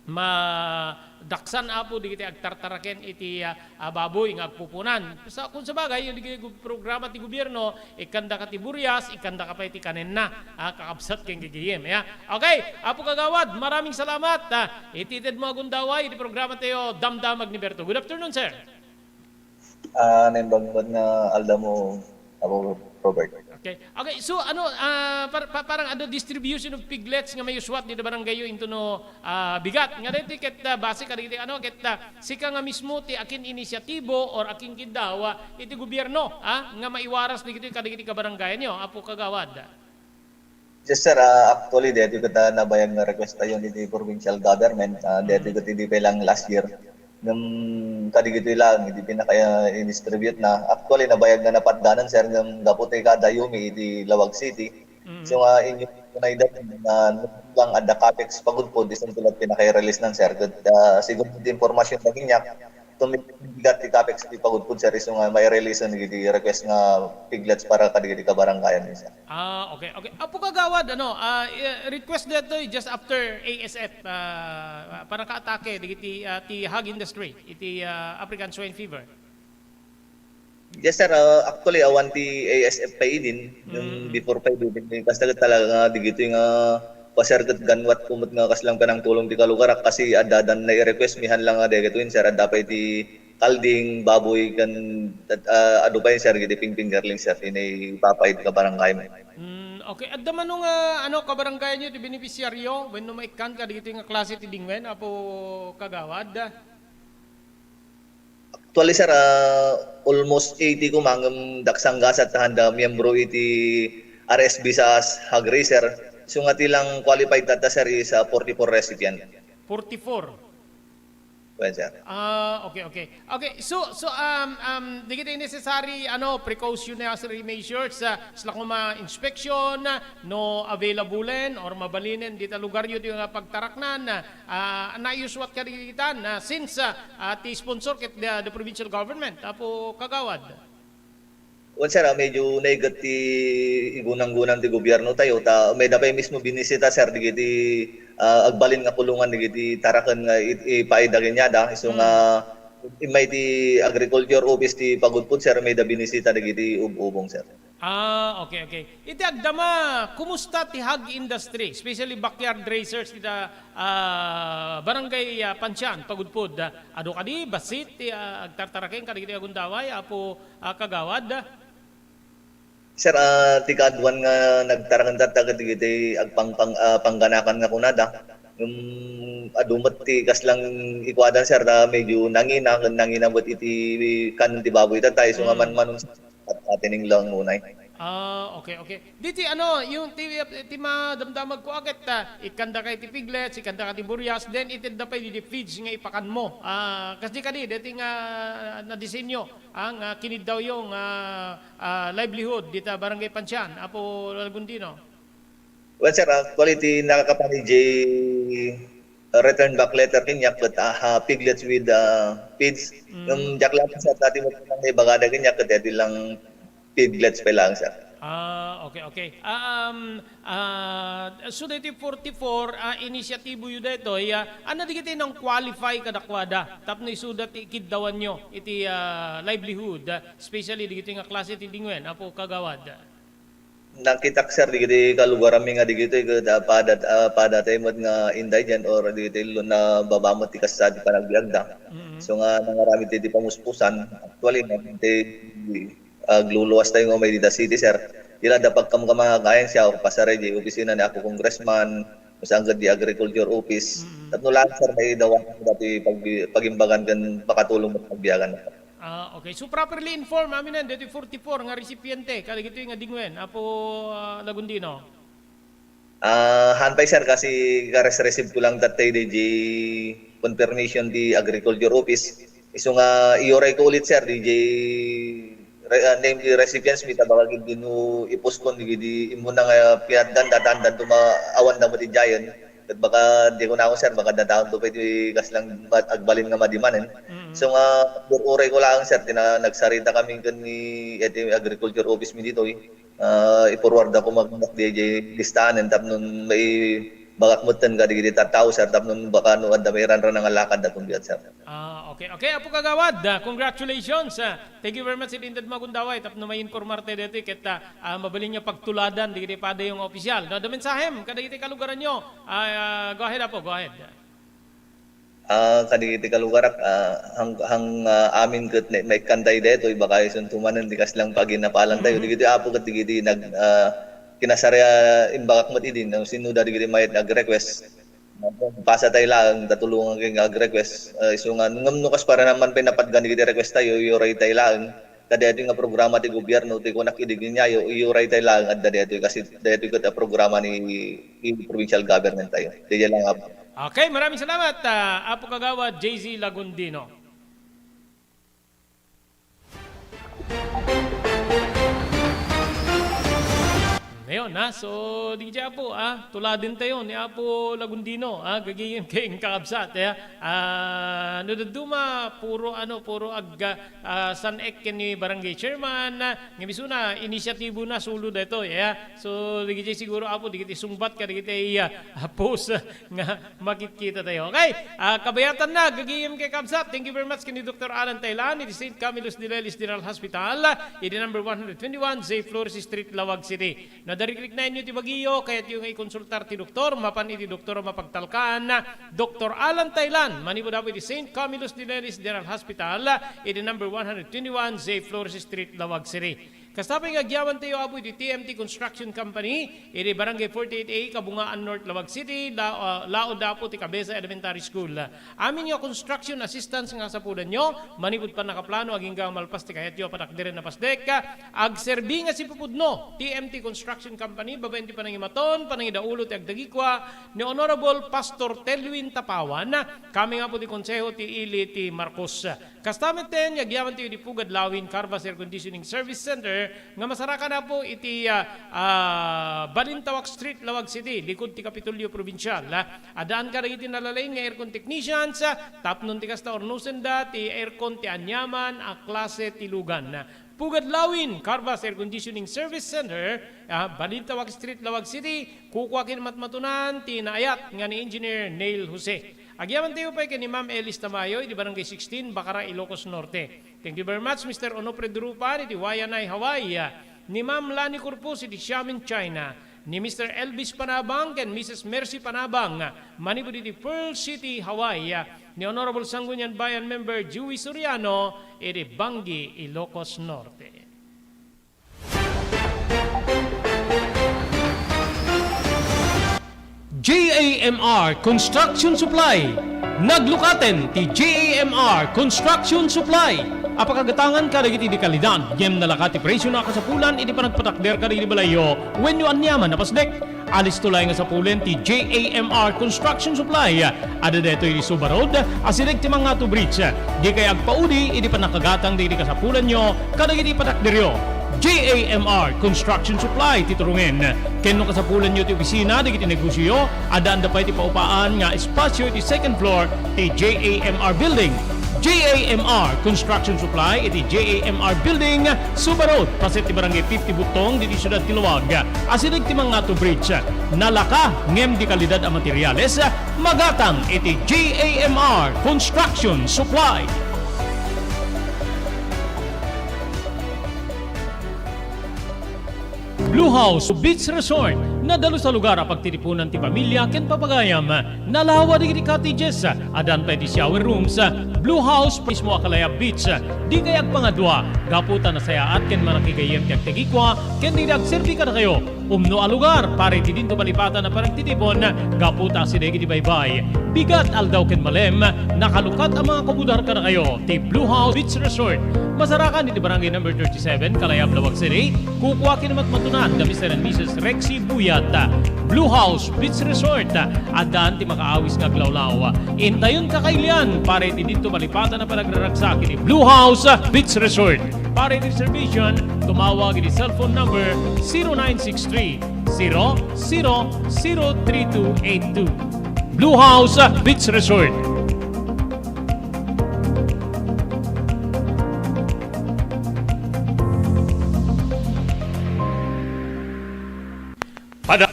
madaksan, Apo, dagiti agtartaraken iti, ah, ah, baboy nga agpupunan. Sa, kun sabagay, dagiti gu-, programa ti gobierno, ikkandaka ti burias, ikkandaka pay ti kanenna, ah, kakabsat ken gagayem, ya. Okay, Apo Kagawad, maraming salamat, ah, iti itedmo a gundaway iti programa tayo, Damdamag ni Berto. Good afternoon, sir. Ah, naimbag met nga aldawmo, Apo Robert. Okay. Okay, so ano, ah, par-, pa-, parang ano, distribution of piglets nga mayuswat dita barangayyo into no, ah, bigat. Nga daytoy ket, ah, base kadagiti ano, ket, ah, sika nga mismo ti akin inisyatibo or akin kiddaw, ah, iti gobierno, ah, nga maiwaras dagitoy kadagiti kabarangayanyo, Apo Kagawad. Yes, sir. Ah, actually, daytoy ket, ah, nabayag nga request tayo iti provincial government. Ah, daytoy ket idi pa lang last year. Ngem kadagitoy lang, idi pinaka-, ah, in-distribute na. Actually, nabayag nga napatganan, sir, ngem gapu ti kadayumi iti Laoag City. Mm. So, nga inyo na ida na lang adda capex pagudpod, isun ti la pinaka-release nan, sir. Ket, ah, sigun ti impormasyon ta kaniak, tumibigat ti capex ti pagudpod, sir, isu nga mai-release dagiti request nga piglets para kadagiti kabarangayan, sir. Ah, okay, okay. Apo Kagawad, ano, ah, i-, request daytoy just after A S F, ah, para kaatake dagiti, ah, ti hog industry, iti, ah, African Swine Fever. Yes, sir. Ah, actually, awan ti A S F pa idin, yung Mm. before pa idin, basta talaga nga digitoy nga pa, sir, ket ganwat ko met nga kasla panangtulong ti kalugarak, kasi adda, adda nai-request mi, haan lang nga dagitoy, sir, adda pay ti kalding, baboy, ken, ah, adu pay, sir, dagiti pingpinggerling, sir, ti naipapaay ti kabarangay mi. Mm, okay. Adda mano nga, ano, kabarangay nyo ti beneficiaryo wenno maikkan kadagitoy nga klase ti dingwen, Apo Kagawad? Actually, sir, ah, almost eighty koma, ngem daksanggasat ta handa miyembro iti R S B sa Hog Raisers. Isu nga ti lang qualified tatta, sir, is, ah, forty-four recipient. Forty-four? Well, sir. Ah, okay, okay. Okay, so, so, um, um, dagiti necessary, ano, precautionary measures, ah, kasla koma inspection, ah, no availablenen or mabalinen dita lugaryo ti nga pagtaraknan, ah, naayuswat kadagiti, ah, since, ah, ah, ti sponsor ket the, the provincial government, Apo Kagawad. Well, sir, ah, medyo naiget ti igunang-gunang ti gobierno tayo, ta mayda pay mismo binisita, sir, dagiti, ah, agbalin nga kulongan dagiti taraken nga it-, ipaayda kaniada. Isu nga, mm, immay ti agriculture office ti pagudpod, sir, mayda binisita dagiti ub-ubong, sir. Ah, okay, okay. Iti agdama, kumusta ti hog industry, especially backyard raisers ita, ah, Barangay, ah, Pansian, pagudpod? Ah, adu kadi bassit ti, ah, agtartaraken kadagiti agundaway, Apo, ah, Kagawad? Sir, ah, ti kaaduan nga nagtaraken tatta ket dagiti agpang-, pang-, ah, pangganakan nga kunada. Ngem adu met ti kaslang ikuadan, sir, ta medyo nangina ken nangina met iti kanen ti baboy tatta, isu nga, mm, manmanon, sir, at-, ateneng lang unay. Ah, okay, okay. Diti ano, yung ti, ti madamdamag ko a ket, ah, ikkandaka iti piglets, ikkandaka ti burias, then itedda pay diti feeds nga ipakanmo. Ah, kasdi kadi, deti nga nadisenyo, ah, nga kiniddawyo nga, ah, livelihood dita Barangay Pansian, Apo Lagundino? Well, sir, actually, ti nakakapan idiay return back letter kaniak ket, ah, piglets with, ah, feeds. Mm. Ngem diak laeng, sir, ta ti met lang naibagada kaniak ket deti lang piglets pay laeng, sir. Ah, okay, okay. Ah, um, ah, so daytoy forty-four, ah, inisyatiboyo daytoy, ah, ania dagiti nang-qualify kadakuada tapno isuda ti ikiddawanyo iti, ah, livelihood, ah, especially dagitoy nga klase ti dingwen, Apo Kagawad? Nakitak, sir, dagiti kalugaranmi nga dagitoy ket, ah, pada, ah, padatay met nga indigent or dagiti lo-, nababa met ti kasta ti panagbiagda. Mm. So nga nangaramid ti, ti pamuspusan, actually, nga ti, agluluwas tayo nga may dita city, sir. Ila da pagkamkamangagayan siya, o pasar di opisina ni Apo Congressman, o saan di agriculture office. Mm. Tapno lang, sir, may dawan dati pag-, pagimbagan kan makatulong at pagbiagan. Ah, okay. So, properly informed, amin daytoy forty-four nga recipiente, kadagitoy nga dingwen, Apo, ah, Lagundino? Ah, haan pay, sir, kasi kares-receive ko lang tattay di confirmation di Agriculture Office. Isu nga, iyuray ko ulit, sir, di re-, ah, name di recipients mi, ta baka gid no i-postpone di, di immuna nga pinatdan, datan, dan tuma-, awan da matidiayen. Ket baka di ko na ako, sir, baka dadaon to pay di kaslang mat-, agbalin nga madimanen. Mm. So nga, uray ko lang, sir, tina-, nagsarita kami ken ni, iti Agriculture Office mi ditoy. Ah, i-forward ako mag-, di, di listahan tapno maibagak metten kadagiti tattao, sir, tapno baka no adda mairanran nga lakad da kundiat, sir. Ah, okay. Okay, Apo Kagawad, ah, congratulations. Ah, thank you very much, iti inted mo agundaway, tapno mainformarte daytoy ket, ah, ah, mabalin nga pagtuladan dagiti padayo nga opisyal. No, adda mensahem kadagiti kalugaranyo. Ah, ah, go ahead, Apo, go ahead. Ah, kadagiti kalugarak, ah, hang-, hang-, ah, amin ket ne-, maikkan tayo daytoy, baka isunto manen ti kaslang paginapalan tayo. Mm. Dagiti apo ket dagiti nag-, ah, kinasari-, ah, imbagak met idi, no, sino da dagiti mayat nga ag-request. Pasa tayo laeng, tatulongan kayo nga ag-request. Ah, isu nga, ngem no kas para naman pay napatgan dagiti request tayo, iyuray tayo laeng. Ta daytoy nga programa ti gobyerno, ti kunak idi ginayo, iyuray tayo laeng adda daytoy, kasi daytoy ket a programa ni, ni provincial government tayo. Daytoy lang, Apo. Okay, maraming salamat, ah, Apo Kagawad J Z Lagundino. Ngayon, ha, so, D J Apo, ah, tuladen tayo ni Apo Lagundino, ah, gagayem ken kakabsat, eh. Ah, no dadduma, puro, ano, puro ag-, ah, san-ek ken ni barangay chairman, ah, ngem isuna, inisyatibo na, solo daytoy, eh. So, dagiti siguro, Apo, dagiti sungbat kadagiti, ah, post nga makitkita tayo. Okay, ah, kabayatan na, gagayem ken kakabsat. Thank you very much ken ni Doktor Alan Taylan, iti Saint Camillus de Lelis General Hospital, iti number one hundred twenty-one J Flores Street, Laoag City. No, Rikriknaenyo ti bagiyo, kayatyo nga ikonsultar ti doktor, mapan iti doktor a mapagtalkan, Doktor Alan Taylan, manipud apo iti Saint Camillus de Lelis General Hospital, iti number one hundred twenty-one J Flores Street, Laoag City. Kasta pay nga agyamantayo, apo, iti T M T Construction Company, iti Barangay forty-eight A, Kabungaan North, Laoag City, la-, ah, laod, apo, ti Cabeza Elementary School. Amin nga construction assistance nga kasapulanyo, manipud pannakaplano agingga malpas ti kayatyo a patakderen a pasdek, agserbi nga sipupudno ti M T Construction Company babaen ti panangimaton, panangidaulo ti agdagikua ni Honorable Pastor Telwin Tapawan, kami nga apo ti konseho ti ili ti Marcos. Kasta metten, agyamantayo iti Pugad Lawin Carvas Air Conditioning Service Center nga masarakan, apo, iti, ah, ah, Balintawak Street, Laoag City, likud ti Kapitolyo Probinsial. Addaan kadagiti nalalaing nga aircon technicians, ah, tapnon ti kasta urnosenda ti aircon ti aniaman a klase ti lugan. Pugad Lawin, Carvas Air Conditioning Service Center, ah, Balintawak Street, Laoag City, kukua ken matmatunan ti naayat nga ni Engineer Neil Jose. Agyamantayo pay ken ni Ma'am Elis Tamayo, iti Barangay sixteen, Bacara, Ilocos Norte. Thank you very much, Mister Onofre Durupan, iti Waianae, Hawaii. Ni Ma'am Lani Corpus iti Xiamen, China, ni Mister Elvis Panabang ken Missus Mercy Panabang, manipud iti Pearl City, Hawaii, ni Honorable Sangguniang Bayan Member Joey Soriano iti Bangui, Ilocos Norte. J A M R Construction Supply. Naglukaten ti J A M R Construction Supply a pakagatangan kadagiti de kalidad ngem nalaka ti presio a kasapulan iti panagpatakder kadagiti balayyo wenno aniaman a pasdek. Alisto laeng a sapulen ti J A M R Construction Supply. Adda daytoy iti Suba Road, asideg ti Mangato Bridge. Dikay agpaudi iti pannakagatang dagiti kasapulanyo kadagiti patakderyo. J A M R Construction Supply ti turongen. Ken no kasapulanyo ti opisina dagiti negosioyo, addaanda pay ti paupaan nga espasio iti second floor ti J A M R Building. J A M R Construction Supply iti J A M R Building, Suba Road, paset ti Barangay fifty Butong, ditoy siudad ti Laoag. Asideg ti Mangato Bridge. Nalaka ngem de kalidad a materiales, magatang iti J A M R Construction Supply. Blue House Beach Resort, nadalus a lugar a pagtitipunan ti pamilia ken papagayam. Nalawa dagiti cottages, addan pay ti shower rooms, Blue House mismo a Calaya Beach. Dikay agpangadua, gapu ta nasayaat ken manakigayyem ti agtagikua ken dagiti agserbi kadakayo. Umno a lugar para iti dinto malipatan a panagtitipon, gapu ta asideg iti baybay, bigat, aldaw ken malem, nakalukat a mangakubudar kadakayo ti Blue House Beach Resort. Masarakan iti Barangay Number thirty-seven, Kalayab, Laoag City. Kukua ken matmatunan da Mister and Missus Rexy Buyat. Blue House Beach Resort, addan ti makaawis nga aglawlaw. Intayon kakailian para iti dinto malipatan a panagraragsak iti Blue House Beach Resort. Para iti reservation, tumawag iti cellphone number zero nine six three, zero zero zero three two eight two. Blue House Beach Resort. Pada-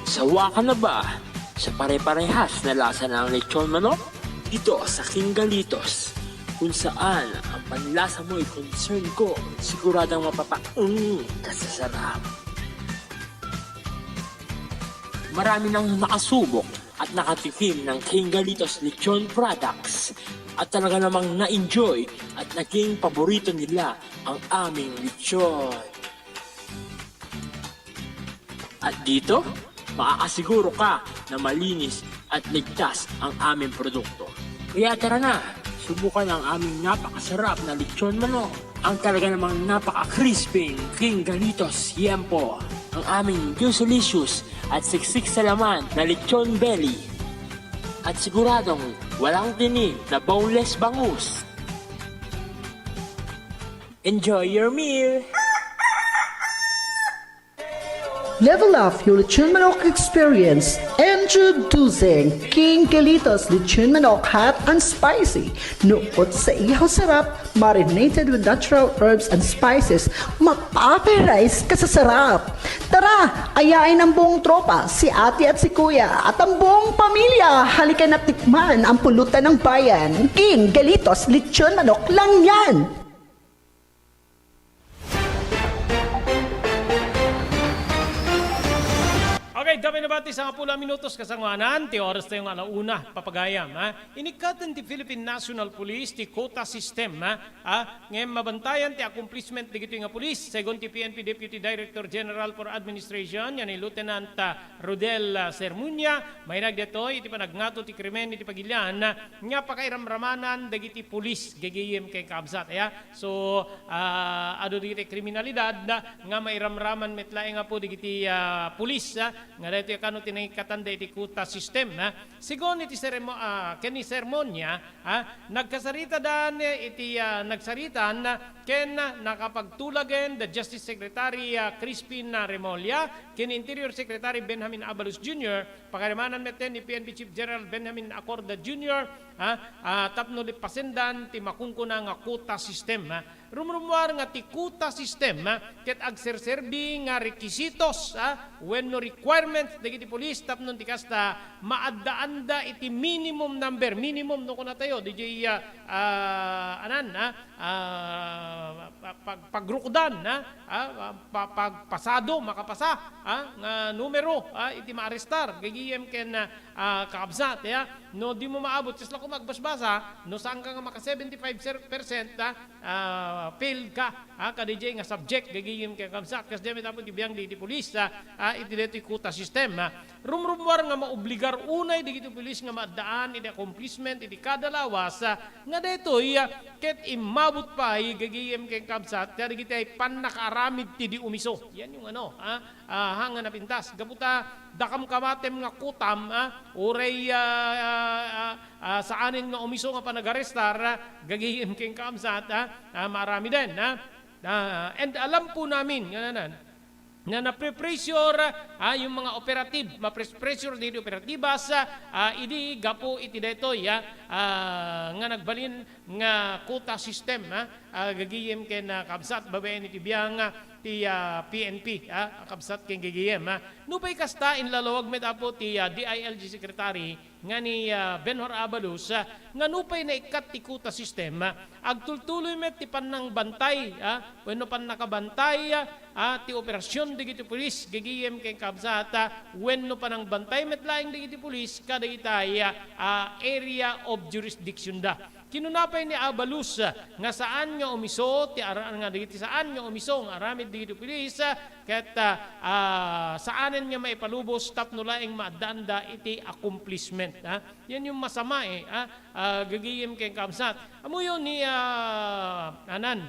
Sawa ka na ba sa pare-parehas na lasa ng lechon manok? Dito sa King Galitos, kung saan ang panlasa mo'y concern ko, siguradong mapapaung ka sa sarap. Marami nang nakasubok at nakatikim ng King Galitos Lechon Products at talaga namang na-enjoy at naging paborito nila ang aming lechon. At dito, makakasiguro ka na malinis at ligtas ang aming produkto. Kaya tara na, subukan ang aming napakasarap na lechon manok, ang talaga namang napaka-crispy King Galitos Yempo, ang aming juicylicious at siksik sa laman na lechon belly, at siguradong walang tinik na boneless bangus. Enjoy your meal! Level up your lechon manok experience. Introducing King Galitos Lechon Manok Hot and Spicy. Nukot sa ihaw sarap, marinated with natural herbs and spices, mapaparay ka sa sarap. Tara, ayain ang buong tropa, si ate at si kuya, at ang buong pamilya. Halika na tikman ang pulutan ng bayan. King Galitos Lechon Manok lang yan! Pati sangapulo a minutos kasangoanan ti oras tayo nga ala una, papagayam, ha? Inikkaten ti Philippine National Police ti quota system, ha? Ha? Ngem mabantayan ti accomplishment dagitoy nga pulis, segun ti P N P Deputy Director General for Administration, nga ni Lieutenant, ah, Rodel, ah, Sermonia, mainag daytoy iti panagngato ti krimen iti pagilian, ah, nga pakairamramanan dagiti pulis, gagayem ken kabsat, aya. So, ah, adu dagiti kriminalidad, ah, nga mairamraman met laeng, apo, dagiti, ah, pulis, ah, nga daytoy kano ti nangikkatanda iti quota system, ah. Segun iti seremo-, ah, ken ni Sermonia, ah, nagkasaritada iti, ah, nagsaritan ken nakapagtulagen da Justice Secretary, ah, Crispin, ah, Remulla ken Interior Secretary Benjamin Abalos Junior, pakairammanan met ni P N P Chief General Benjamin Acorda Junior, ah, ah, tapno lippasendan ti makunkuna nga quota system, ah. Rumrumuar nga ti quota system, ah, ket agserserbi nga rekisitos, ah, wenno requirements dagiti pulis tapno ti kasta maaddaanda iti minimum number, minimum no kunatayo, diay, ah, ah, anan, ah, ah, pa-, pag-, pagrukdan, ah, ah, pa-, pagpasado, makapasa, ah, nga numero, ah, iti maarestar, gagayem ken, ah, ah, kakabsat, ya. No di mo maabot, kasla ko magbasbasa, no saan ka nga maka seventy-five percent, ah, ah, failed ka, ah, kadiay nga subject, gagayem ken kabsat, kasdiay met apo ti biang di, di pulis, ah, ah, iti daytoy quota system, ah. Rumrumuar nga maobligar unay dagiti pulis nga maaddaan iti accomplishment iti kada lawas, ah, nga daytoy, ah, ket immabot pay gagayem ken kabsat, kadagiti pannakaaramid ti di umiso. Yan yung ano, ah, ah, ha nga napintas. Gapu ta, dakamkamatem nga quotam, ah, uray, ah, ah, ah, ah, saanen nga umiso nga panagarestar, ah, gagayem ken kabsat, ah, ah, maaramiden, ah. Ah, and alam po namin, nga nanan, na napre-pressure, ah, yung mga operative, mapres-pressure dagiti operatibas, ah, idi gapu iti daytoy, ah, ah, nga nagbalin nga quota system, ah, ah, gagayem ken, ah, kabsat, babaen iti biang, ah, ti, ah, P N P, ah, kabsat ken gagayem, ah. Nupay kasta, inlalawag met apo ti, ah, D I L G Secretary nga ni, ah, Benhur Abalos, ah, nga nupay naikkat ti quota system, ah, agtultuloy met ti pannangbantay, ah, wenno pannakabantay, ah, ti operasyon dagiti pulis, gagayem ken kabsat, ah, wenno panangbantay met laeng dagiti pulis kadagitay, ah, area of jurisdiction da. Kinuna pay ni Abalos, ah, nga saan nga umiso ti ara-, nga dagiti saan nga umiso nga aramid dagiti pulis, ah, ket, ah, ah, saanen nga maipalubos tapno laeng maaddaanda iti accomplishment, ah. Yan yung masama, eh, ah, ah, gagayem ken kabsat. Ammoyo ni, ah, anan,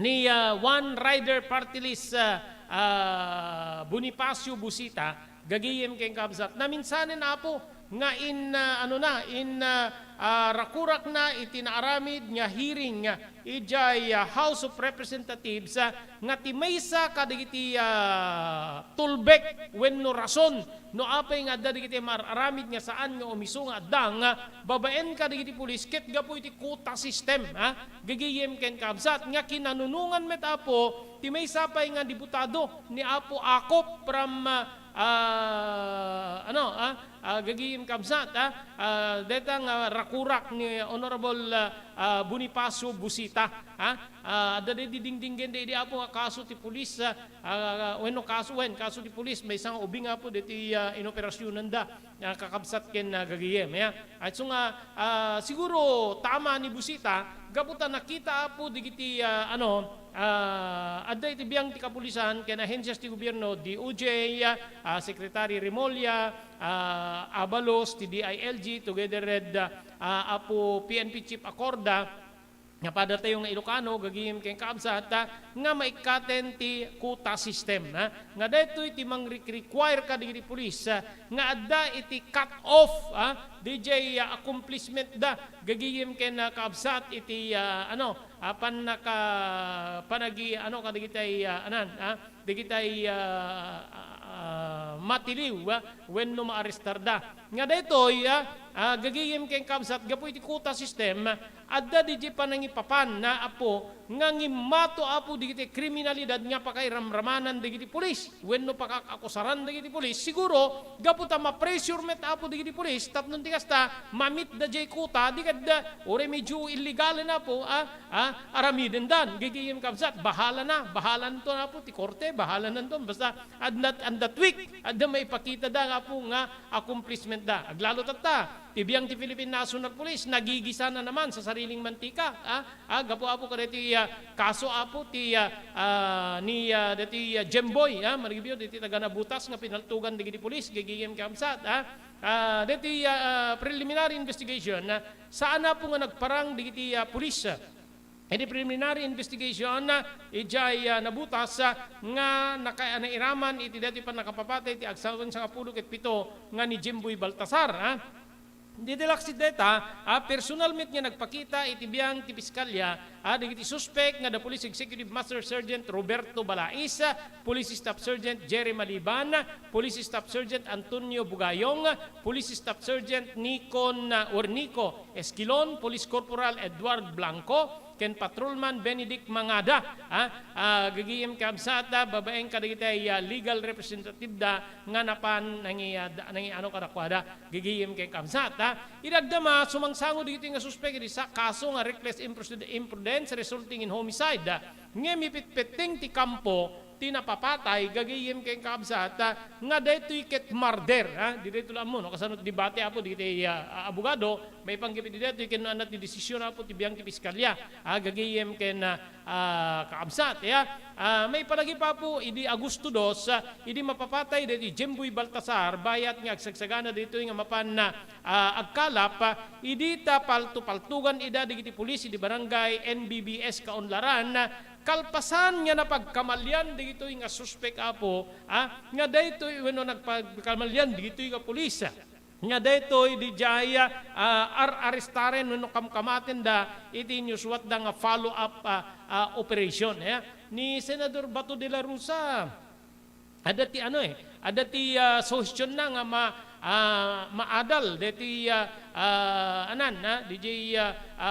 ni, ah, One Rider Party List, ah, ah, Bonifacio Busita, gagayem ken kabsat. Naminsanen, apo, nga in, ah, ano na, in, ah, ah, rakurak na iti naaramid nga hearing, ah, idiay, ah, House of Representatives, ah, nga ti maysa kadagiti, ah, tulbek wenno rason no apay nga adda dagiti mar-aramid nga saan nga umiso nga adda nga babaen kadagiti pulis ket gapu iti quota system, ha? Gagayem ken kabsat nga kinanunongan met, apo, ti maysa pay nga diputado ni Apo Akop from, ah, ah, ano, ah, ah, gagayem kabsat, ah, ah, deta nga rakurak ni Honorable, ah, ah, Bonifacio Busita, ha? Ah, adda di dingdinggen di, di apo nga kaso ti pulis, ah, ah, wenno kaso, wen, kaso ti pulis, maysa nga ubing apo diti, ah, inoperasyonan da, ah, kakabsat ken, ah, gagayem, ya. At so nga, ah, siguro tama ni Busita, gapu ta nakita apo digiti, ah, ano, ah, adda iti biang ti kapulisan ken ahensias ti gobierno, D O J, ah, Secretary Remulla, ah, Abalos, ti D I L G, together red, ah, apo P N P Chief Acorda, nga padatayo nga Ilocano, gagayem ken kabsat, ah, nga maikkaten ti quota system, ha? Nga daytoy ti mangre-, require kadagiti pulis, ah, nga adda iti cut off, ah, diay, ah, accomplishment da, gagayem ken, ah, kabsat iti, ah, ano, ah, pannaka-, panagi-, ano, kadagitay, ah, anan, ah, dagitay, ah, ah, ah, matiliw, ah, wenno maarestar da. Nga daytoy, ah, ah, gagayem ken kabsat gapu iti quota system, ah, adda didiay panangipapan na, Apo, nga ngimmato, Apo, dagiti kriminalidad nga pakairamramanan dagiti pulis wenno pakakakusaran dagiti pulis. Siguro, gapu ta ma-pressure met, Apo, dagiti pulis tapno ti kasta, mamitda diay kuta, di kadda, uray medyo illegal na, Apo, a, a, aramidendan. Gigim kabsat, bahala na, bahalanto, Apo, ti korte, bahalananto. Basta, and that, and that week, adda maipakitada nga, Apo, nga accomplishment da. Aglalo tatta, ti biang ti Philippine National Police, nagigisana naman sa sariling mantika, a, a, gapu, Apo, kadaytoy, a, kaso, Apo, ti, a, a, ni, a, daytoy, a, Jemboy, a, marigibyo, daytoy taga Nabutas nga pinaltugan dagiti pulis, gigim kabsat, a, a, daytoy, a, a, preliminary investigation, a, saan, Apo, nga nagparang dagiti, a, pulis, a, iti preliminary investigation, a, idiay, a, Nabutas, a, nga naka-, nairaman iti daytoy pannakapapatay ti agsawen sangapulo ket pito nga ni Jemboy Baltasar, a. Dita laksid dayta, a, personal met nga nagpakita iti biang ti piskalya, a, dagiti suspek nga da Police Executive Master Sergeant Roberto Balais, Police Staff Sergeant Jerry Maliban, Police Staff Sergeant Antonio Bugayong, Police Staff Sergeant Nikon, a, or Nico Esquilon, Police Corporal Edward Blanco, ken Patrolman Benedict Mangada, a, a, gigim kabsat, a, babaen kadagiti, a, legal representative da nga napan nangi-, a, da-, nangiano kadakuada. Gigim ken kabsat, a. Idagdama, sumangsango dagitoy nga suspek iti sa-, kaso nga reckless imprud-, imprudence resulting in homicide, a. Ngem ipitpetting ti kampo ti napapatay, gigim ken kabsat, a, nga daytoy ket murder, a. Di daytoy la ammo, no? Kasano ti debate, Apo, dagiti, a, a, abogado, maipanggep iti daytoy ken no ania ti desisyon, Apo, ti biang ti piskalya, a, gigim ken, a, a, kaabsat, ya. A, maipanagip, Apo, idi Agosto dos, a, idi mapapatay daytoy Jemboy Baltasar, bayat nga agsagsagana daytoy nga mapan, a, agkalap, a, idi ta palto-paltugan ida dagiti pulis idi barangay N B B S Kaunlaran, a, kalpasan nga napagkamalian dagitoy nga suspek, Apo, a, nga daytoy wenno nagpagkamalian dagitoy nga pulis, a. Nga daytoy didiay, a, ar-arestaren wenno kamkamatenda iti inyusuatda nga follow-up, a, a, operation, ya. Ni Senador Bato de la Rosa, adda ti ano, eh, adda ti, a, suhestionna nga ma-, a, maadal daytoy, a, a, anan, a, didiay, a, a,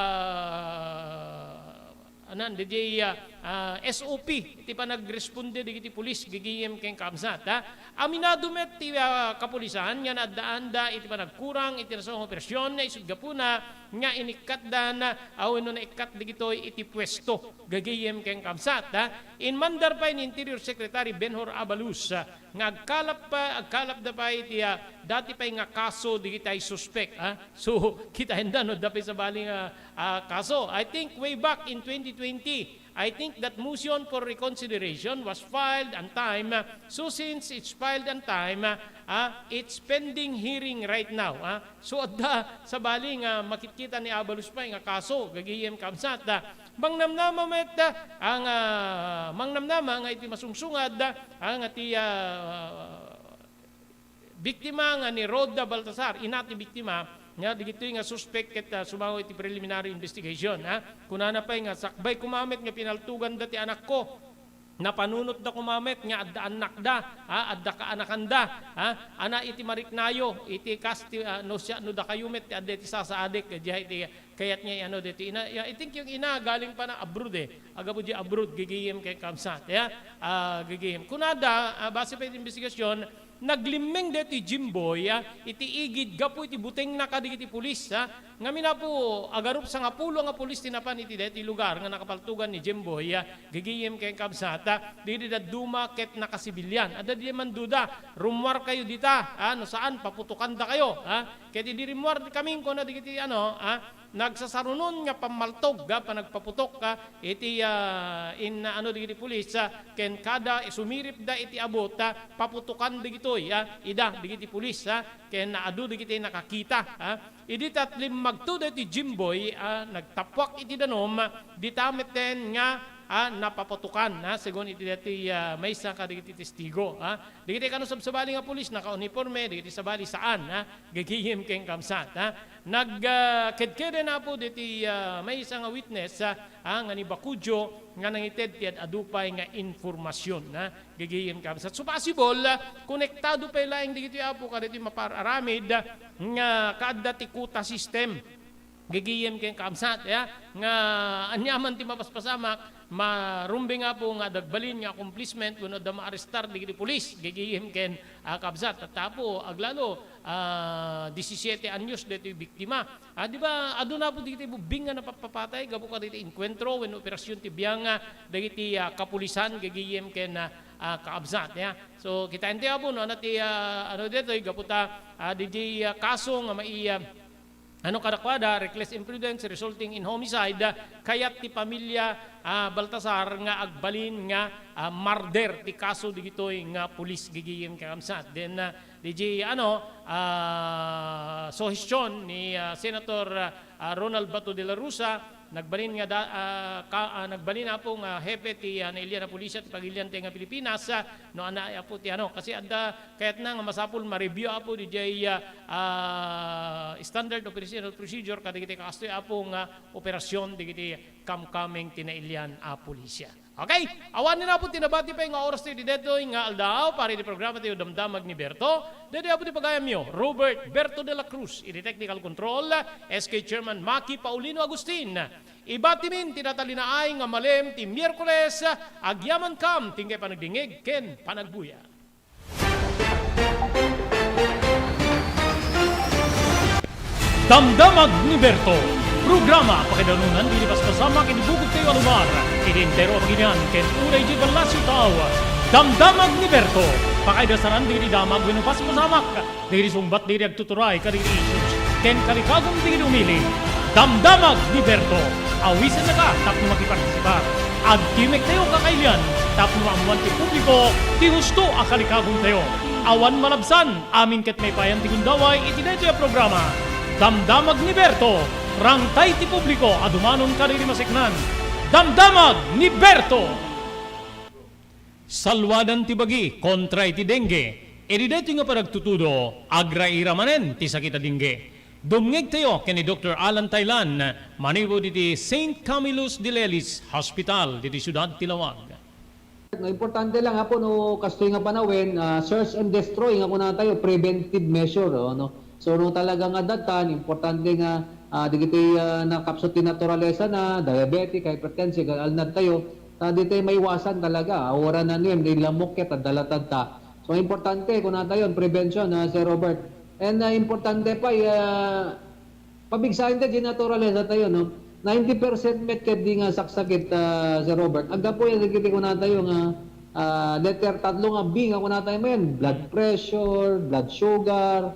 anan, didiay, a, a, S O P ti panagresponde dagiti pulis, gigim ken kabsat, a. Aminado met ti, a, kapulisan nga naaddaanda iti panagkurang iti nasao nga operasyon, isut' gapuna nga inikkatdan, a, wenno naikkat dagitoy iti puesto, gigim ken kabsat, a. Inmandar pay ni Interior Secretary Benhur Abalus, a, nga agkalap pa, agkalapda pay iti, a, dati pay nga kaso dagiti suspek, a. So, kitaenda no adda pay sabali nga, a, kaso. I think way back in twenty twenty, I think that motion for reconsideration was filed on time. So since it's filed on time, ah, it's pending hearing right now, ah. So adda sabali nga makitkita ni Abalos pay nga kaso, gigim kabsat, ah. Mangnamnama met, ah, nga, mangnamnama nga iti masungsungad, ah, nga ti, ah, biktima nga ni Rhoda Baltasar, ina ti biktima, nga dagitoy nga suspek ket, ah, sumango iti preliminary investigation, ha. Kunana pay nga, sakbay koma met nga pinaltoganda ti anakko. Napanunotda koma met nga adda annakda, ha, adda kaanakanda, ha. Ana iti mariknayo, iti kas ti, ah, no siak, no dakayo met ti adda iti sasaadik, diay iti kayat nga i-ano deti ina, ya, I think yung ina galing pa na abroad, eh. Aggapu di abroad, gigim ken kabsat, ya. Ah, gigim. Kunada, ah, base pa iti investigasyon, naglimmeng deti Jimboy, ah, iti igid gapu iti butengna kadagiti pulis, ah. Ngamin, Apo, agarup sangapulo nga pulis ti napan iti deti lugar nga nakapaltugan ni Jimboy, ah, gigim ken kabsat, ah. Didi dadduma ket nakasibilian. Adda di manduda, rummuar kayo dita, ah, no saan, paputukan da kayo, ah. Ket idi rimmuar kami, kuna dagiti, ano, ah, nagsasarunon nga pammaltog, ah, panagpaputok, ah, iti, ah, in, ano, dagiti pulis, ah, ken kada sumiripda iti abut, ah, paputokan dagitoy, ah, ida, dagiti pulis, ah, ken adu dagiti nakakita, ah. Idi ta limmagto dagiti Jimboy, ah, nagtappuak iti danum, ah, dita metten nga, ah, napaputokan, ah, segun iti dagiti, ah, maysa kadagiti testigo, ah. Dagiti kano sabsabali nga pulis, nakauniporme, dagiti sabali, saan, ha? Gigim ken kabsat, ha? Nag, ah, kedkeden, Apo, diti, ah, maysa nga witness, ah, ah, nga ni Bacudio, nga nangited ti ad-adu pay nga informasyon, ha? Gigim kabsat. So, possible, ah, konektado pay laeng dagiti, Apo, kadagiti mapaar-aramid, ah, nga kaadda ti quota system. Gigiyem ken kaabsat, ya, nga aniaman ti mapaspasamak, marumbeng, Apo, nga adda agbalin nga accomplishment wenno adda maarestar dagiti pulis, gigiyem ken, ah, kaabsat. Tatta, Apo, aglalo, ah, disisiete anyos daytoy biktima. Ah, di ba, aduna, Apo, dagiti bubbing nga napapapatay gapu kadagiti enkuentro wenno operasion ti biang, ah, dagiti, ah, kapulisan, gigiyem ken, ah, ah, kaabsat, ya. So, kitaentayo, Apo, no, ania ti, ah, ano daytoy, gapu ta, ah, didiay, ah, kaso nga mai-, ah, ano kadakuada, reckless imprudence resulting in homicide, ah, kayat ti pamilya, ah, Baltasar nga agbalin nga, ah, murder ti kaso digitoy nga pulis, gigiyem ken kaabsat. Then, ah, didiay, ano, ah, suhestion ni, ah, Senator, ah, ah, Ronald Bato de la Rosa, nagbalin nga da-, ah, ka-, ah, nagbalin, Apo, nga hepe ti, ah, nailian a pulisya ti pagilian ti nga Pilipinas, ah, no, ania, Apo, ti ano, kasi adda kayatna nga masapul ma-review, Apo, didiay, ah, ah, standard operational procedure kadagiti kastoy, Apo, nga operasion dagiti kamkameng ti nailian a pulisya. Okay? Awan ni, Apo, ti nabati pay nga oras tayo ditoy nga aldaw para iti programa tayo Damdamag ni Berto. Daytoy, Apo, ti pagayamyo, Robert Berto de la Cruz, iti technical control, S K Chairman Maki Paulino Agustin. Ibatimin ti natalinaay nga malem ti Miyerkules, agyamankam ti inkay panagdingngeg ken panagbuya. Damdamag ni Berto. Programa pakaidanunan dagiti paspasamak iti bugottayo a lugar, iti entero a pagilian ken unay idiay ballasiw tao. Damdamag ni Berto. Pakaidasaran dagiti damag wenno paspasamak dagiti sungbat dagiti agtuturay kadagiti issues ken kalikagon dagiti umili. Damdamag ni Berto. Awisennaka tapno makipartisipar. Agtimmektayo kakailian tapno maammoan ti publiko ti husto a kalikagontayo. Awan malabsan, amin ket maipayan ti gundaway iti daytoy a programa. Damdamag ni Berto, rangtay ti publiko a dumanon kadagiti maseknan. Damdamag ni Berto! Salwadan ti bagi kontra iti dengue. Iti daytoy nga panagtutudo, agraira manen ti sakit a dengue. Dumngegtayo ken ni Doktor Alan Taylan, manipud iti Saint Camillus de Lelis Hospital, ditoy siudad ti Laoag. No, importante lang, Apo, no, kastoy nga panawen, ah, search and destroy nga kunatayo, preventive measure, oh, no? So, no, talaga nga datan, importante nga, ah, dagiti, ah, nakapsut ti naturalesa na, diabetic, hypertensive, alnad tayo, ta di tayo maiwasan talaga, ah, wara na niem, di lamok ket, adda latad ta. So, importante, kunatayo, prevention, ah, Sir Robert. And, ah, importante pa, ah, pabigsaen ta di naturalesa tayo, no? Ninety percent met ket di nga saksakit, ah, Sir Robert. Aggapu yan, dagiti kunatayo nga, ah, letter tatlo nga B nga kunatayo manen, blood pressure, blood sugar,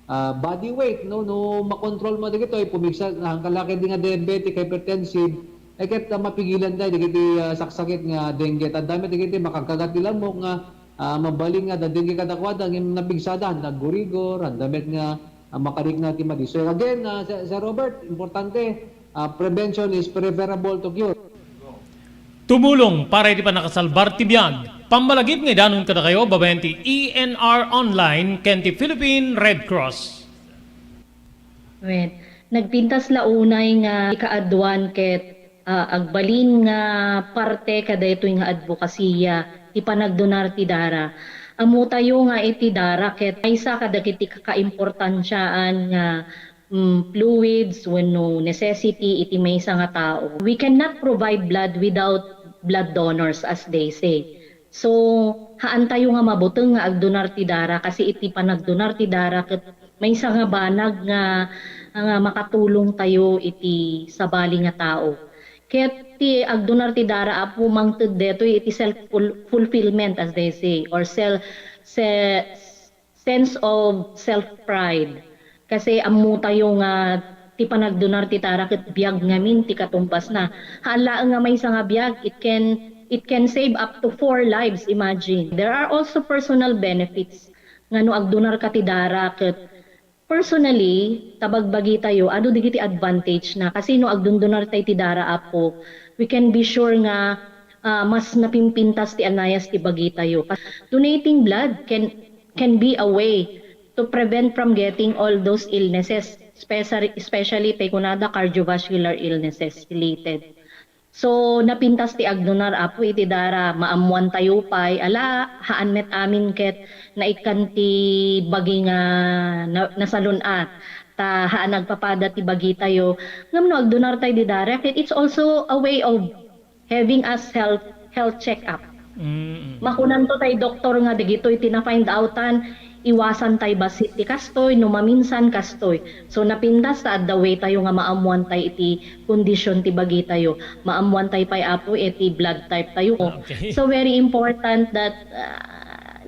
ah, body weight, no? No makontrol mo dagitoy, pumigsa, ang kalaki di nga diabetic, hypertensive, ay ket, ah, mapigilan tayo dagiti, ah, saksakit nga dengue. Tanda met dagiti makagkagat ti lamok nga, ah, mabalin nga da dengue kadakuada, ngem napigsada, handa gurigor, handa met nga, ah, makarikna ti madi. So again, ah, Sir, Sir Robert, importante, ah, prevention is preferable to cure. Tumulong para iti pannakasalbar ti biag. Pammalagip nga idanon kadakayo babaen ti E N R Online ken ti Philippine Red Cross. Wen, nagpintas la unay nga ikaaduan ket, ah, agbalin nga parte kadaytoy nga adbokasiya ti panagdonar ti dara. Ammotayo nga iti dara ket maysa kadagiti kakaimportansiaan nga, mm, fluids wenno necessity iti maysa nga tao. We cannot provide blood without blood donors, as they say. So, haantayo nga mabuteng nga agdonar ti dara, kasi iti panagdonar ti dara ket maysa nga banag nga, nga makatulongtayo iti sabali nga tao. Ket ti agdonar ti dara, Apo, mangted detoy iti self ful-, fulfillment, as they say, or sel-, se-, sense of self-pride. Kasi ammotayo nga ti panagdonar ti dara ket biag ngamin ti katumbasna. Haan laeng nga maysa nga biag, it can, it can save up to four lives, imagine. There are also personal benefits nga no agdonarka ti dara ket personally, ta bagbagitayo, adu dagiti advantage na. Kasi no agdondonartay ti dara, Apo, we can be sure nga, ah, mas napimpintas ti anayas ti bagitayo. Donating blood can can be a way to prevent from getting all those illnesses, especially, especially tay kunada cardiovascular illnesses related. So, napintas ti agdonar, Apo, iti dara, maammoantayo pay, ala, haan met amin ket naikkan ti bagi nga na-, nasalun-at. ah, haan agpapada ti bagitayo. Ngem no agdunartay dida, Ref, it, it's also a way of having a self health check-up. Mm. Makunanto tay doktor nga dagitoy ti na-find outan, iwasan tay bassit ti kastoy, no maminsan kastoy. So, napintas ta adda way tayo nga maammuan tay iti kondisyon ti bagitayo. Maammuan tay pay, Apo, iti blood type tayo. Ah, okay. So, very important that, ah,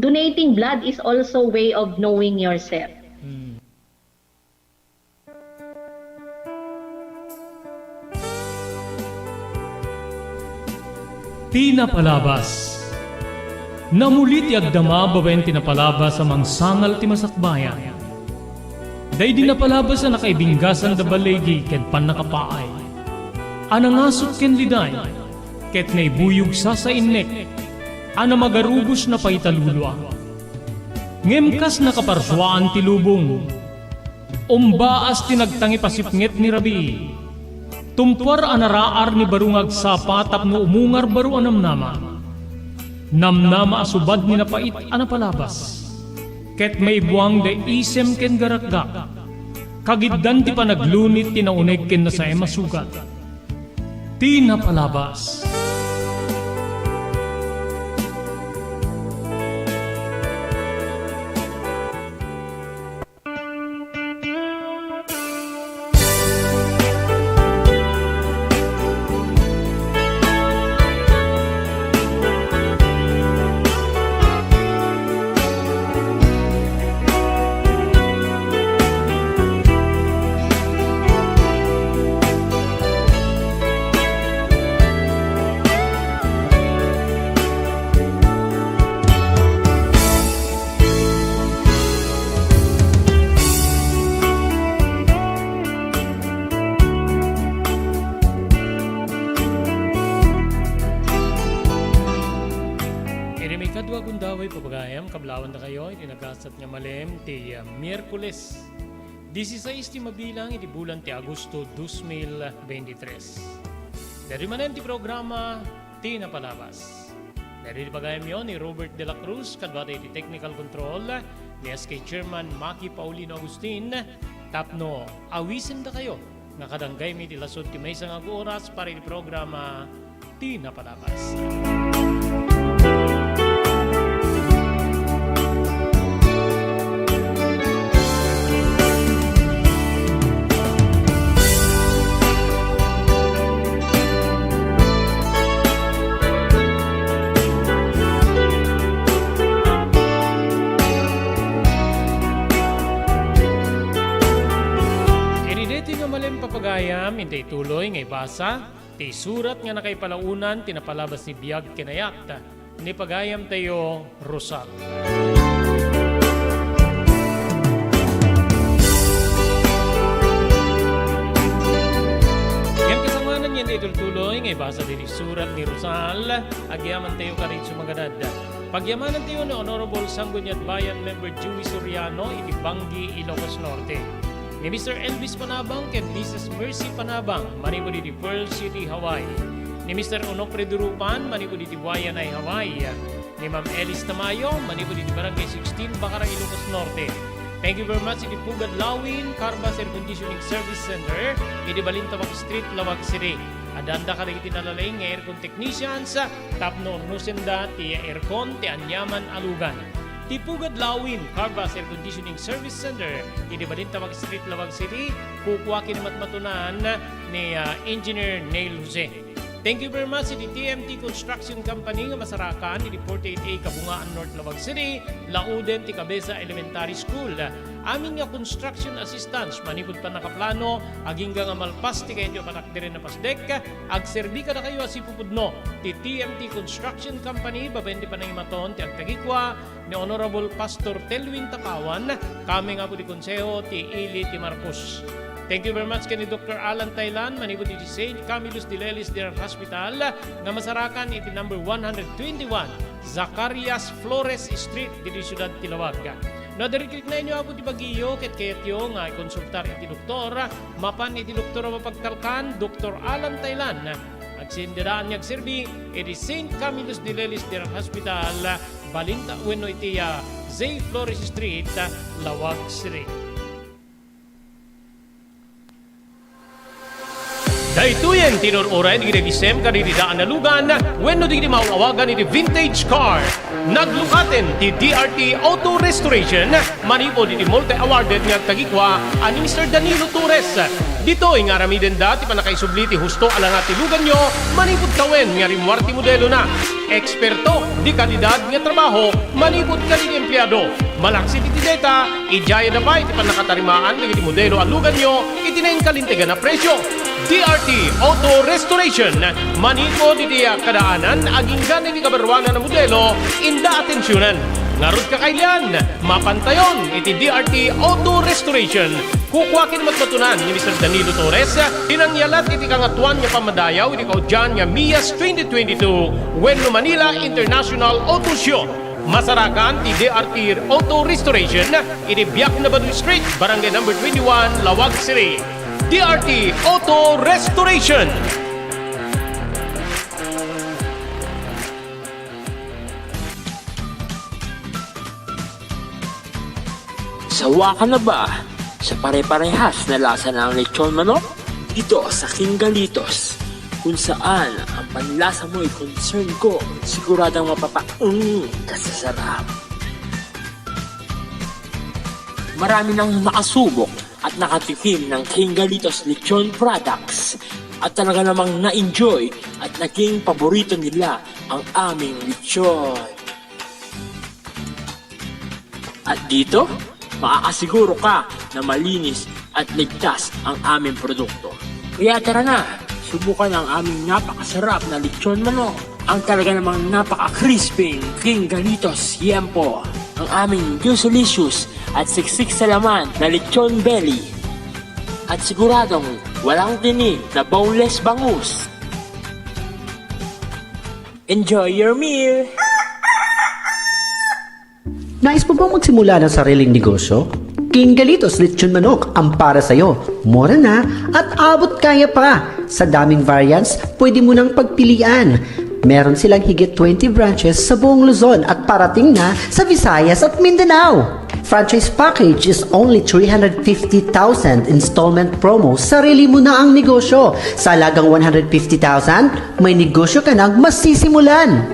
donating blood is also way of knowing yourself. Mm. Ti napalabas. Namuli ti agdama babaen ti napalabas a mangsangal ti masakbayan. Daydi napalabas a nakaibinggasan da baligi ken pannakapaay, a nangasut ken liday, ket naibuyog sasainnek, a namagarubos na pay talulua. Ngem kas nakaparsuaan ti lubong, umbaas ti nagtangip a sipnget ni rabii. Tumpuar a naraar ni baro nga agsapa tapno umungar baro a namnama. Namnama a subad ni napait a napalabas. Ket maibuang da isem ken garakgak. Kagiddan ti panaglunit ti nauneg ken nasaem a sugat. Ti napalabas. Iti maikadua gundaway, papagayam, kablawandakayo iti nagasat nga malem ti, ah, Miyerkules, dieciséis ti mabilang iti bulan ti Agosto dos mil veintitrés. Daytoy manen ti programa ti napalabas. Daytoy ti pagayamyo ni Robert de la Cruz, kaduada iti technical control ni S K Chairman Maki Paulino Agustin, tapno awisendakayo nga kadanggaymi ti lasud ti maysa nga aguoras para iti programa ti napalabas. Iti daytoy nga malem, papagayam, intay tuloy nga ibasa ti surat nga nakaipalaonan ti napalabas ti biag ken ayat ni pagayamtayo, Rosal. Ngem kasangoanan nga intay tuloy nga ibasa ditoy surat ni Rosal, agyamantayo kadi isu maganad. Pagyamanantayo ni Honorable Sangguniat Bayan Member Joey Soriano iti Bangui, Ilocos Norte. Ni Mister Elvis Panabang ken Missus Mercy Panabang manipud iti Pearl City, Hawaii. Ni Mister Onofre Durupan manipud iti Waianae, Hawaii. Ni Ma'am Elis Tamayo manipud iti Barangay sixteen, Bacara, Ilocos Norte. Thank you very much iti Pugad Lawin Carvas Air Conditioning Service Center iti Balintawak Street, Laoag City. Addaanda kadagiti nalalaing nga aircon technicians tapno urnosenda ti aircon ti aniaman a lugan. Ti Pugad Lawin Carvas Air Conditioning Service Center iti Balintawak Street, Laoag City, kukua ken ni matmatunan ni, ah, Engineer Neil Jose. Thank you very much iti T M T Construction Company nga masarakan iti forty-eight A Kabungaan North, Laoag City, lauden ti Cabeza Elementary School. Amin nga construction assistance manipud pannakaplano, agingga nga malpas ti kayatyo a panagdiri a pasdek, agserbi kadakayo a sipupudno ti T M T Construction Company babaen ti panangimaton ti agtagikua ni Honorable Pastor Telwin Tapawan, kameng apo ti Konseho ti Ili ti Marcos. Thank you very much ken ni Doktor Alan Taylan manipud iti Saint Camillus de Lelis General Hospital nga masarakan iti number one hundred twenty-one Zacarias Flores Street, ditoy siudad ti Laoag. No adda rikriknaenyo apo ti bagiyo ket kayatyo nga ikonsultar iti doktor, mapan iti doktor a mapagtalkan, Doktor Alan Taylan. Agsiendedaan nga agserbi iti Saint Camillus de Lelis General Hospital, balinta wenno iti, ah, Zay Flores Street, Laoag City. Daytoyen ti inur-uray dagiti agisem kadagiti daan a lugan wenno dagiti maaw-awagan iti vintage car. Naglukaten ti D R T Auto Restoration manipud iti multi-awarded nga agtagikua a ni Mister Danilo Torres. Ditoy nga aramidenda ti pannakaisubli ti husto a langa ti luganyo manipud tawen nga rimmuar ti modelona. Eksperto, di kalidad nga trabaho manipud kadagiti empleado. Malaksid iti deta, idiayada pay ti pannakatarimaan dagiti modelo a luganyo iti nainkalintegan a presio. D R T Auto Restoration, manipud iti kadaanan agingga iti kabaruanan a modelo, inda atensionan. Ngarud, kakailian, mapantayon iti D R T Auto Restoration. Kukua ken matmatunan ni Mister Danilo Torres ti nangyalat iti Kangatoan nga Pammadayaw iti kaudian nga MIAS twenty twenty-two wenno Manila International Auto Show. Masarakan ti D R T Auto Restoration iti Biak na Baduy Street, Barangay Number twenty-one, Laoag City. D R T Auto Restoration. Sawa ka na ba sa pare-parehas na lasa ng lechon manok? Dito sa King Galitos, kung saan ang panlasa mo'y concern ko, siguradong mapapaung ka sa sarap. Marami nang nakasubok at nakatikim ng King Galitos Lechon Products at talaga namang na-enjoy at naging paborito nila ang aming lechon. At dito, makakasiguro ka na malinis at ligtas ang aming produkto. Kaya tara na, subukan ang aming napakasarap na lechon manok. Ang talaga namang napaka-crispy King Galitos Yempo. Ang aming juicy-licious at siksik sa laman na lechon belly. At siguradong walang tinik na boneless bangus. Enjoy your meal! Nais mo bang magsimula ng sariling negosyo? King Galitos Lechon Manok ang para sa'yo. Mura na at abot kaya pa. Sa daming variants, pwede mo nang pagpilian. Meron silang higit twenty branches sa buong Luzon at parating na sa Visayas at Mindanao. Franchise package is only three hundred fifty thousand, installment promo, sarili mo na ang negosyo. Sa halagang one hundred fifty thousand, may negosyo ka nang masisimulan.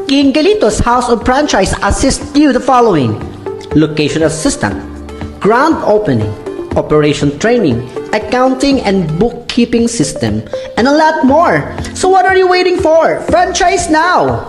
King Galitos House of Franchise assist you the following: location assistant, grand opening, operation training, accounting and bookkeeping system, and a lot more. So what are you waiting for? Franchise now!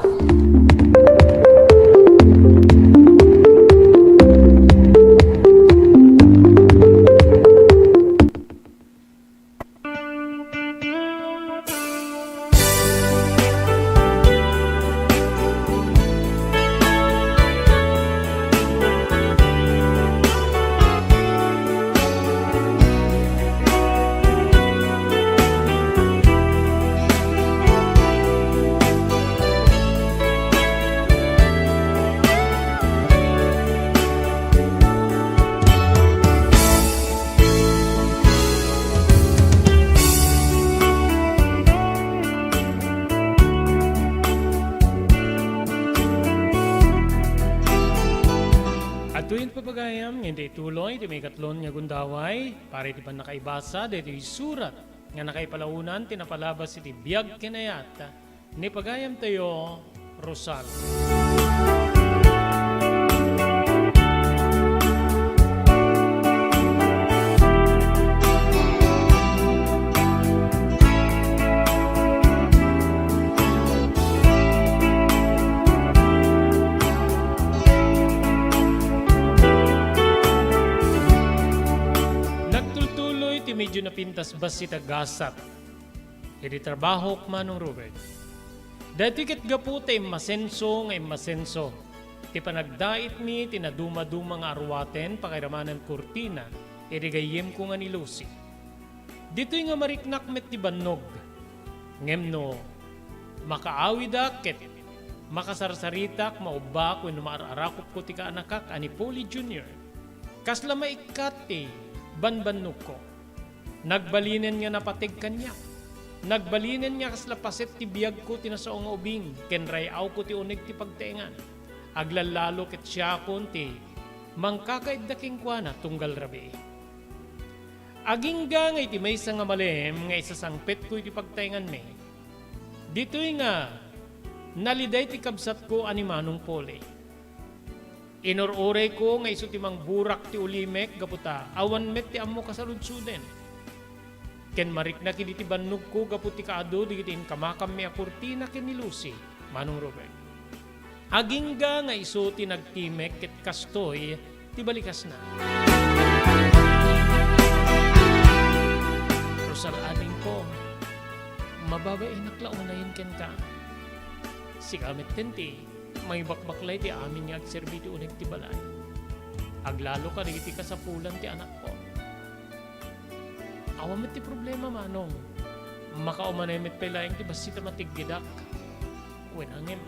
Adtoyen pagayam nga ituloy ti maikatlo nga gundaway, para iti pannakaibasa daytoy surat nga nakaipalaonan ti napalabas iti biag ken ayat ni pagayamtayo, Rosal. Nagtultuloy ti medyo napintas bassit a gasat iti trabahok, Manong Robert. Daytoy ket gapu ta immasenso nga immasenso ti panagdaitmi ti nadumaduma nga aruaten pakairamanen kurtina iti gayyemko nga ni Lucy. Ditoy nga mariknak met ti bannog. Ngem no makaawidak ket makasarsaritak, maubbaak wenno maar-arakupko ti kaanakak a ni Polly Junior, kasla maikkat ti banbannogko. Nagbalinen nga napateg kaniak. Nagbalinen nga kasla paset ti biagko ti nasao nga ubing ken ray-awko ti uneg ti pagtaengan. Aglallalo ket siakon ti mangkakaidda kenkuana tunggal rabii. Agingga nga iti maysa nga malem nga isasangpetko iti pagtaenganmi, ditoy nga naliday ti kabsatko a ni Manong Polly. Inur-urayko nga isu ti mangburak ti ulimek gapu ta awan met ti ammok a saludsoden. Ken mariknak idi ti bannogko gapu ti kaadu dagiti inkamakammi a kurtina ken ni Lucy, Manong Robert. Agingga nga isu ti nagtimek ket kastoy ti balikasna. Rosal, adingko, mababainak la unayen kenka. Sika metten ti mangibakbaklay ti amin nga agserbi ti uneg ti balay. Aglalo kadagiti kasapulan ti anakko. Awan met ti problema, Manong. Makaumanay met pay laeng ti bassit a matiggidak. Wen, ngem,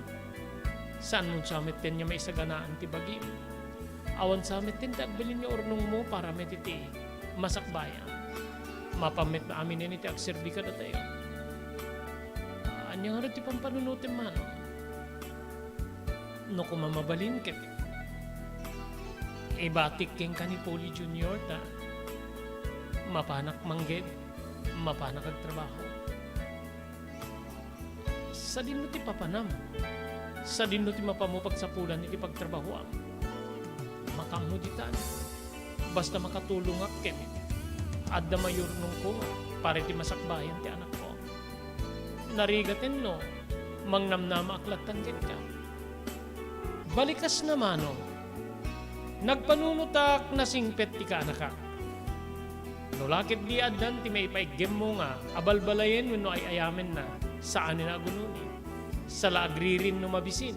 saanmon sa metten nga maisaganaan ti bagim. Awan sa metten ti agbalin nga urnongmo para met iti masakbayan. Mapan met aminen iti agserbi kadatayo. Ania ngarud ti pampanunotem, Manong? No koma mabalin ket ibatik kenka ni Polly Junior ta mapanak mangged, mapanak agtrabaho. Sadino ti papanam? Sadino ti mapamo pagsapulan iti pagtrabahoam? Makaammo ditan. Basta makatulongak ket adda mayurnongko para iti masakbayan ti anakko. Narigaten no mangnamnamaak lattan kenka. Balikasna, Manong. Nagpanunotak, nasingpet ti kaanakak. No la ket di addan ti maipaiggemmo nga abalbalayen wenno ay-ayamenna, saanen a agunoni. Sala agririn no mabisin.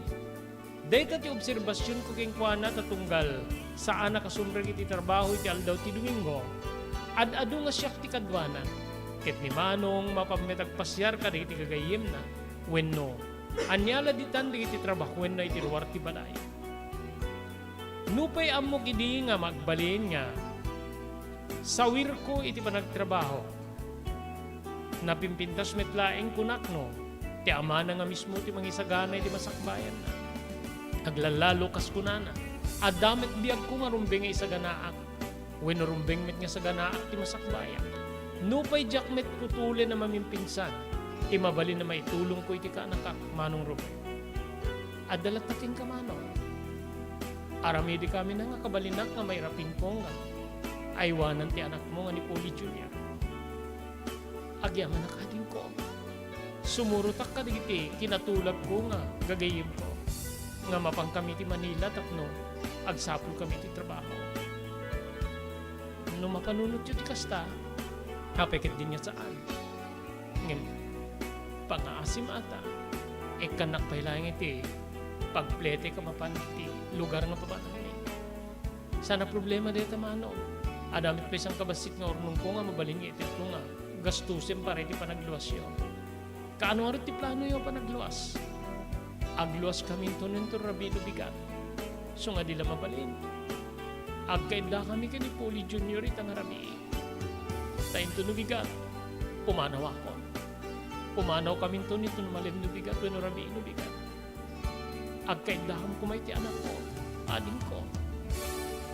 Dayta ti obserbasionko kenkuana ta tunggal saan a kasumrek iti trabaho iti aldaw ti Domingo, ad-adu nga siak ti kaduana. Ket ni Manong mapan met agpasiar kadagiti gagayyemna wenno ania la ditan dagiti trabahoenna iti ruar ti balay. Nupay ammok idi nga magbalin nga sawirko iti panagtrabaho, napimpintas met laeng kunakno ti amana nga mismo ti mangisagana iti masakbayanna. Aglallalo kas kunana, adda met biagko nga rumbeng nga isaganaak, wenno rumbeng met nga saganaak ti masakbayak. Nupay diak met putolen a mamimpinsan ti mabalin a maitulongko iti kaanakak, Manong Ruben. Adda latta kenka, Manong. Aramidek amin nga kabalinak nga mairapingko nga aywanan ti anakmo nga ni Polly Junior. Agyamanak, adingko. Sumurotak kadagiti kinatulagko nga gagayyemko nga mapankami ti Manila tapno agsapulkami ti trabaho. No mapanunotyo ti kasta, apay ket diak saan. Ngem, pangaasim ata, ikkannak pay laeng iti pagpletek a mapan iti lugar nga papananmi. Saan a problema dayta, Manong. Adda met pay sangkabassit nga urnongko nga mabalin nga itedko nga gastusen para iti panagluasyo. Kaano ngarud ti planoyo a panagluas? Agluaskaminto inton rabii no bigat. Isu nga di la mabalin, agkaiddakami ken ni Polly Junior ita nga rabii. Ta inton no bigat, pumanawakon. Pumanawkaminto inton malem no bigat wenno rabii no bigat. Agkaiddakam koma iti anakko, adingko.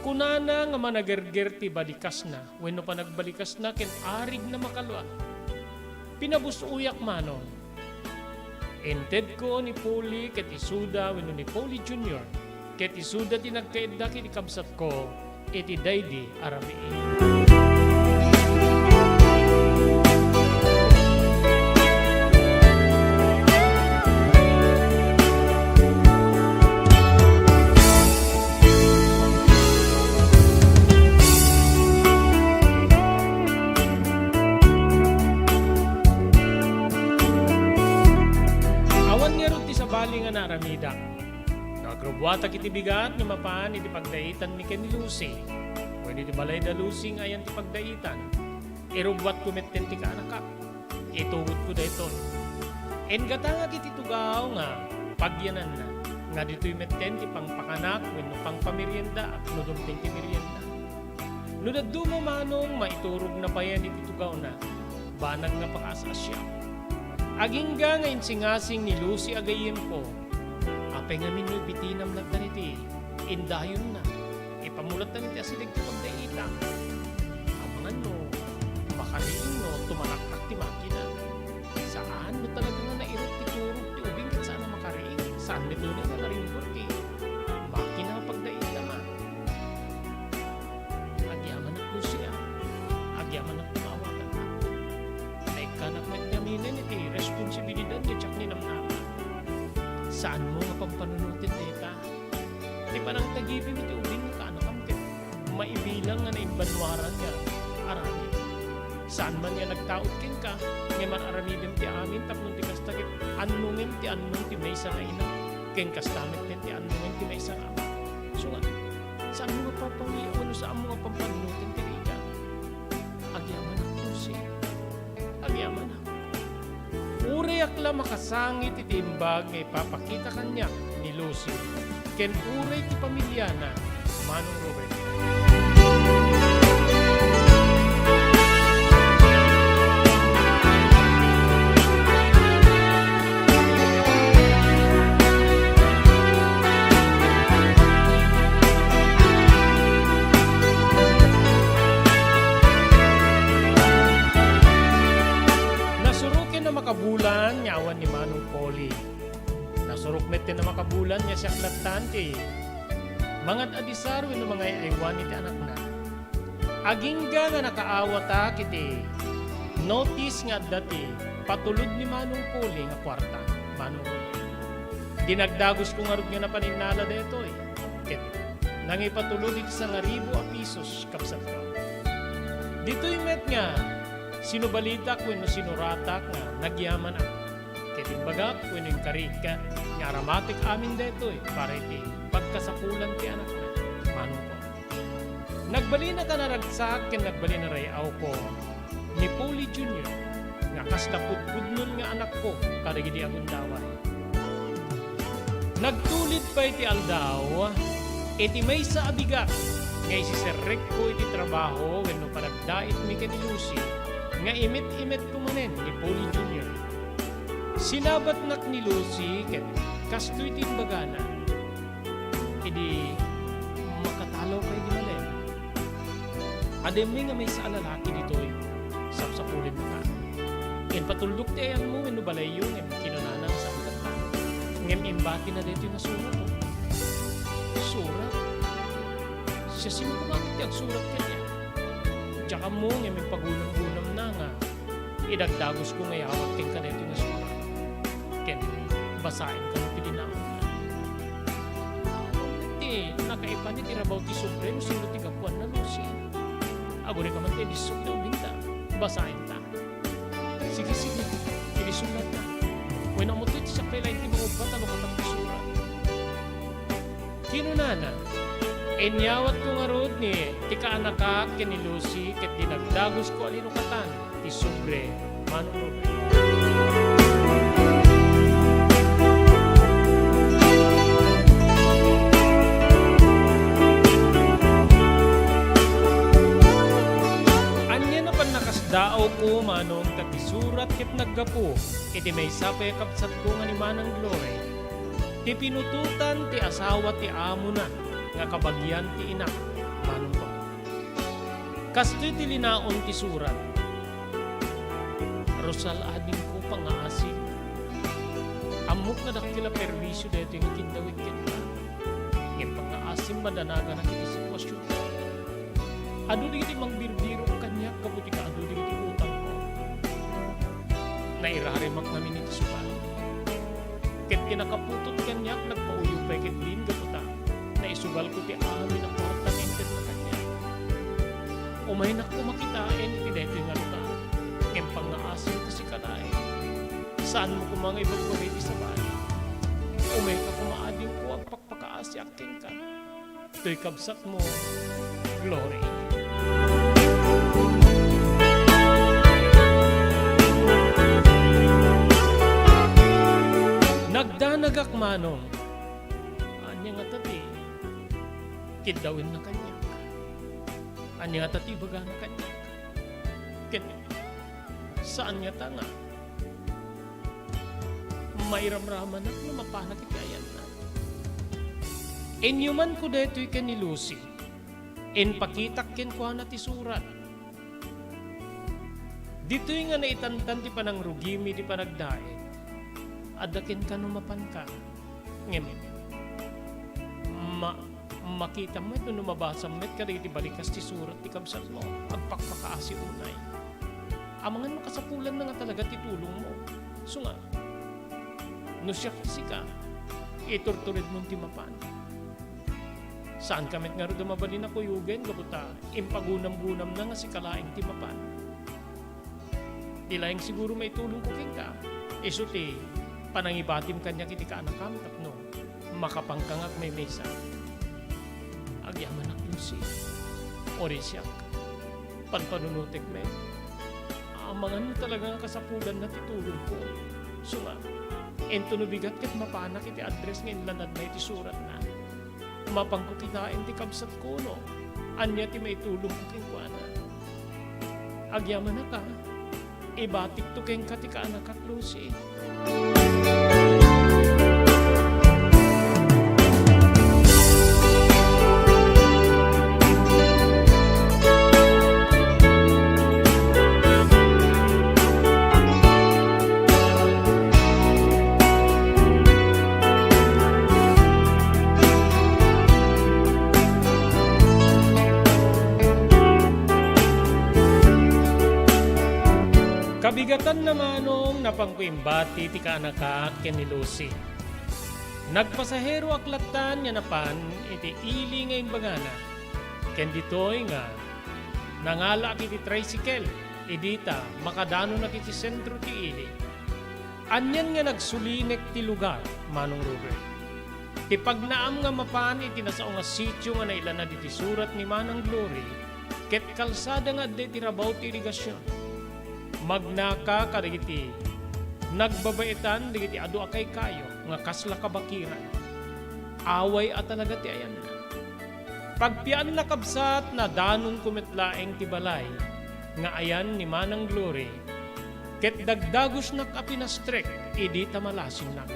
Kunana nga managerger ti balikasna wenno panagbalikasna ken arigna makalua. Pinabus-oyak, Manong. Intedko ni Polly ket isuda wenno ni Polly Junior ket isuda ti nagkaidda ken ni kabsatko iti daydi a rabii. Awan ngarud ti sabali nga naaramidak. No agrubbuatak iti bigat nga mapan iti pagdaitanmi ken ni Lucy, wenno iti balay da Lucy nga ayan ti pagdaitan, irubbuatko metten ti kaanakak. Itugotko daytoy. Inggatangak iti tugaw nga pagyananna, nga ditoy metten ti pangpakanak wenno pangpameriendaak no dumteng ti merienda. No dadduma, Manong, maiturogna payen iti tugawna. Banag nga pakaas-asiak. Agingga nga insingasing ni Lucy a gayyemko, apay ngamin no ibitinam lattan iti indayonna, ipamulattan iti asideg ti pagdaitam. Amangan no Karing no tumaraktak ti makina. Saan no talaga nga nairut ti turog ti ubing ket saan a makaring. Saan met unay nga naringgor ti makina a pagdaiddama. Agyamanak, Lucy, a. Agyamanak no maawagannak. Naikkanak met ngaminen iti responsibilidad nga diak ninamnama. Saanmo nga pampanunoten dayta. Ti panangtagibim iti ubing nga kaanakam ket maibilang nga naimbanuaran nga aramid. Saan man nga nagtaud kenka, ngem ar-aramidem ti amin tapno ti kasta ket annongem ti annong ti maysa nga ina, ken kasta met ti annongem ti maysa nga ama. Isu nga, saanmo nga papawiaw wenno saanmo nga pampanunoten ti rigat? Agyamanak, Lucy. Agyamanak. Urayak la makasangit iti imbag nga ipapakita kaniak ni Lucy ken uray ti pamiliana, Manong Robert. Nasuroken a makabulan nga awan ni Manong Polly. Nasurok met ti a makabulan nga siak lattan ti mangad-adisar wenno mangay-aywan iti anakna. Agingga nga nakaawata iti notice nga adda ti patulod ni Manong Polly nga kuarta, Manong Polly. Dinagdagosko ngarud nga napan innala daytoy. Ket nangipatulod iti sangaribu a pisos, kabsatko. Ditoy met nga sinubalitak wenno sinuratak nga nagyamanak. Ket imbagak wenno inkariak nga aramatek amin daytoy para iti pagkasapulan ti anakna, Manong Polly. Nagbalin a naragsak ken nagbalin a ray-awko ni Polly Junior nga kasla pudpudnon nga anakko kadagidi a gundaway. Nagtulid pay ti aldaw, iti maysa a bigat nga isiserrekko iti trabaho wenno panagdaitmi ken ni Lucy nga imet-imetko manen ni Polly Junior. Sinabatnak ni Lucy ket kastoy ti imbagana. Idi makatalaw pay di malem, adda met nga maysa a lalaki ditoy, sapsapulennak. Impatuldok ti ayanmo wenno balayyo ngem kinunana nga saan ket. Ngem imbatina daytoy nga surat, oh. Surat? Siasino koma ti agsurat kaniak? Diak ammo ngem impagunam-gunamna nga idagdagosko nga iyawat kenka daytoy nga surat. Ken basaenka ti linaonna. Awan met ti nakaipan iti rabaw ti Supremo, sino ti gapuanna, Lucy? Agurayka man ti idissok ti ubingta. Basaenta. Sige, sige. Idissok latta. Wen, ammoto iti sakbay laeng ti mangubbat a lukatan ti surat. Kinunana, inyawatko ngarud ni ti kaanakak ken ni Lucy ket dinagdagosko a linukatan ti sobre, Manong Robert. Ania a pannakasdaawko, Manong, ta ti surat ket naggapu iti maysa pay a kabsatko nga ni Manang Glory. Ti pinutotan ti asawa ti amona nga kabagian ti inak, Manong Pao. Kastoy ti linaon ti surat. Rosal, adingko pangngaasim. Ammok nga dakkel a perwisio daytoy nga kiddawek kenka. Ngem pangngaasim, madanaganak iti sitwasionko. Adu dagiti mangbirbirok kaniak gapu ti kaadu dagiti utangko. Nairarimak ngamin iti sugal. Ket ti nakaputot kaniak nagpauyo pay ketdin gapu ta naisugalko ti amin a kuarta nga intedna kaniak. Umaynak koma kitaen iti daytoy nga lugar. Ngem pangngaasim ta sika laeng. Saanmo koma nga ibagbaga iti sabali. Umayka koma, adingko, agpakpakaasiak kenka. Toy kabsatmo, Glory. Nagdanagak, Manong. Ania ngata ti kiddawenna kaniak? Ania ngata ti ibagana kaniak? Ket saan ngata nga mairamramanak no mapanak iti ayanna? Inyumanko daytoy ken ni Lucy. Impakitak kenkuana ti surat. Ditoy nga naitantan ti panangrugimi iti panagdaet, adda kenka no mapanka. Ngem, ma-, makitam met wenno mabasam met kadagiti balikas ti surat ti kabsatmo, agpakpakaasi unay. Amangan no kasapulanna nga talaga ti tulongmo. Isu nga, no siak ti sika, iturturedmon ti mapan. Saanka met ngarud a mabalin a kuyogen gapu ta impagunamgunamna nga sika laeng ti mapan. Ti laeng siguro maitulongko kenka, isu ti panangibatim kaniak iti kaanakam tapno makapanka nga agmaymaysa. Agyamanak, Lucy. Uray siak, panpanunotek met. Amangan no talaga nga kasapulanna ti tulongko. Isu nga, inton no bigat ket mapanak iti address nga inlanadna iti suratna, mapanko kitaen ti kabsatko no ania ti maitulongko kenkuana. Agyamanak a, ibatikto kenka ti kaanakak, Lucy. Kabigatanna, Manong, napanko imbati ti kaanakak ken ni Lucy. Nagpasaheroak lattan nga napan iti ili nga imbagana. Ken ditoy nga nangalaak iti tricycle, idi ta makadanonak iti sentro ti ili. Anian nga nagsulinek ti lugar, Manong Robert. Ti pagnaam nga mapan iti nasao nga sitio nga nailanad iti surat ni Manang Glory, ket kalsada nga adda iti rabaw ti irigasion. Magnaka kadagiti nagbabaetan dagiti adu a kaykayo nga kasla kabakiran. Away a talaga ti ayanna. Pagpianna, kabsat, nadanonko met laeng ti balay nga ayan ni Manang Glory, ket dagdagusnak a pinastrek idi ta malasinnak.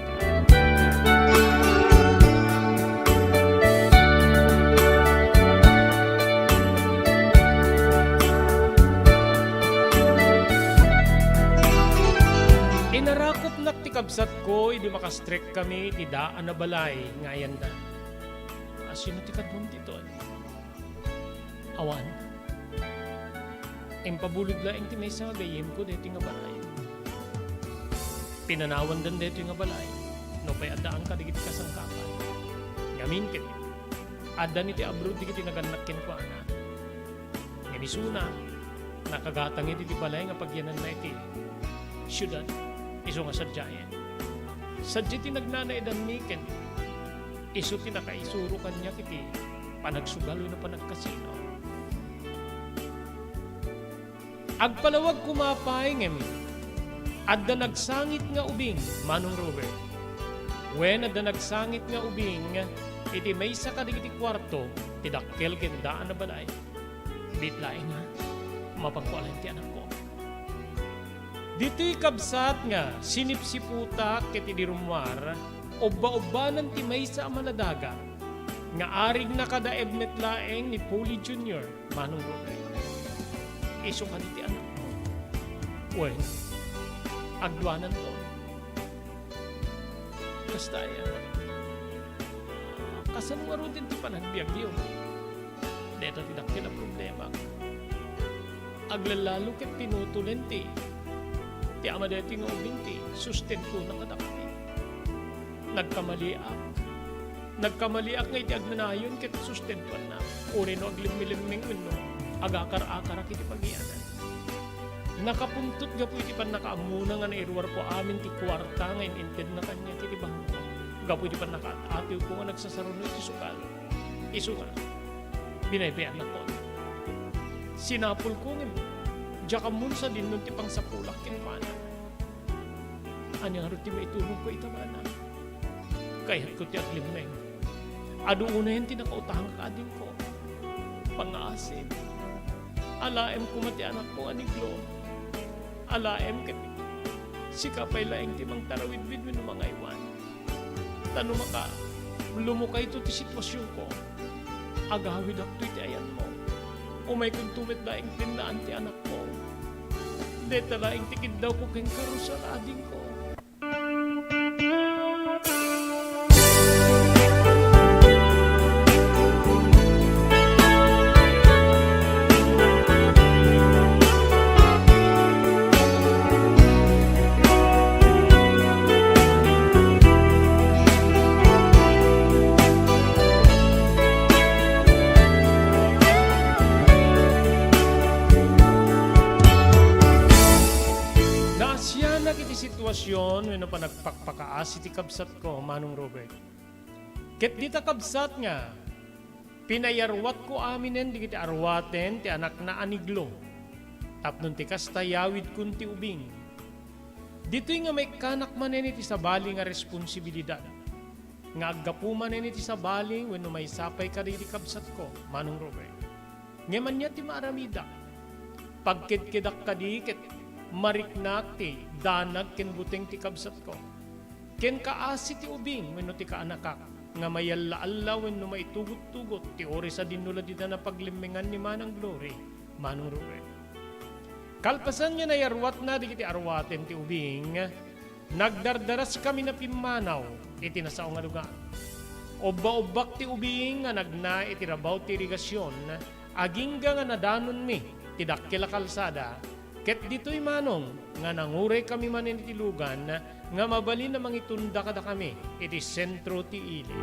Inarakupnak ti kabsatko idi makastrek kami iti daan a balay nga ayanda. Asino ti kaduam diton? Awan. Impabulod laeng ti maysa nga gayyemko daytoy nga balay. Pinanawandan daytoy nga balay, nupay addaan kadagiti kasangkapan. Ngamin ket, addan iti abroad dagiti nagannak kenkuana. Ngem isuna, nakagatangna iti balay nga pagyananna iti siudad, isu nga sadiaen. Sadiay ti nagnanaidanmi ken isu ti nakaisuro kaniak iti panagsugal wenno panagkasino. Agpalawag koma pay ngem adda nagsangit nga ubing, Manong Robert. Wen, adda nagsangit nga ubing iti maysa kadagiti kuarto ti dakkel ken daan a balay. Biit laeng nga, mapanko alaen ti anakko. Ditoy, kabsat, nga sinipsiputak ket idi rummuar, ubba-ubbanan ti maysa a maladaga nga arigna kada ebnet laeng ni Polly Junior, Manong Robert. Isu kadi ti anakmo. Wen, agduananto. Kasta aya. Kasano ngaruden ti panagbiagyo? Dayta ti dakkel a problemak. Aglalalo ket pinutolen ti, ti ama daytoy nga ubing ti sustentona kadakami. Nagkamaliak. Nagkamaliak nga iti agnanayon ket sustentuanna. Uray no aglimmelemmeng wenno agakar-akarak iti pagiyanan. Nakapuntot gapu iti pannakaammona nga nairuarko amin ti kuarta nga in-intedna kaniak iti bangko. Gapu iti pannakaat-atiwko nga nagsasaruno iti sukal. Isu nga, binaybayanakon. Sinapulko ngem diak ammon sadinnon ti pangsapulak kenkuana. Ania ngarud ti maitulongko ita, manang? Kayatko ti aglemmeng. Adu unayen ti nakautangak a adingko. Pangngaasim. Alaem koma ti anakko nga ni Glo. Alaem ket sika pay laeng ti mangtarawidwid wenno mangaywan. Ta no maka, lumukayto ti situasionko, agawidakto iti ayanmo. Umaykonto met laeng pinnaan ti anakko. Deta laeng ti kiddawko kenka, Rosal, adingko. Naasianak iti situasion wenno panagpakpakaasi ti kabsatko, Manong Robert. Ket dita kabsat nga pinayarwatko aminen dagiti arwaten ti anakna a niglo, tapno ti kasta yawidkon ti ubing. Ditoy nga maikkanak manen iti sabali nga responsibilidad nga aggapu manen iti sabali wenno maysa pay kadagiti kabsatko, Manong Robert. Ngem ania ti maaramidak? Pagkedkedak kadi ket mariknak ti danag ken buteng ti kabsatko. Ken kaasi ti ubing wenno ti kaanakak nga mayalla-alla wenno maitugottugot ti uray sadino la dida napaglemmengan ni Manang Glory, Manong Robert. Kalpasan nga nayarwatna dagiti arwaten ti ubing, nagdardaraskami a pimmanaw iti nasao nga lugar. Ubba-ubbak ti ubing nga nagna iti rabaw ti irigasion, agingga nga nadanonmi ti dakkel a kalsada, ket ditoy manong nga nanguraykami manen iti lugan nga mabalin a mangitunda kadakami iti sentro ti ili.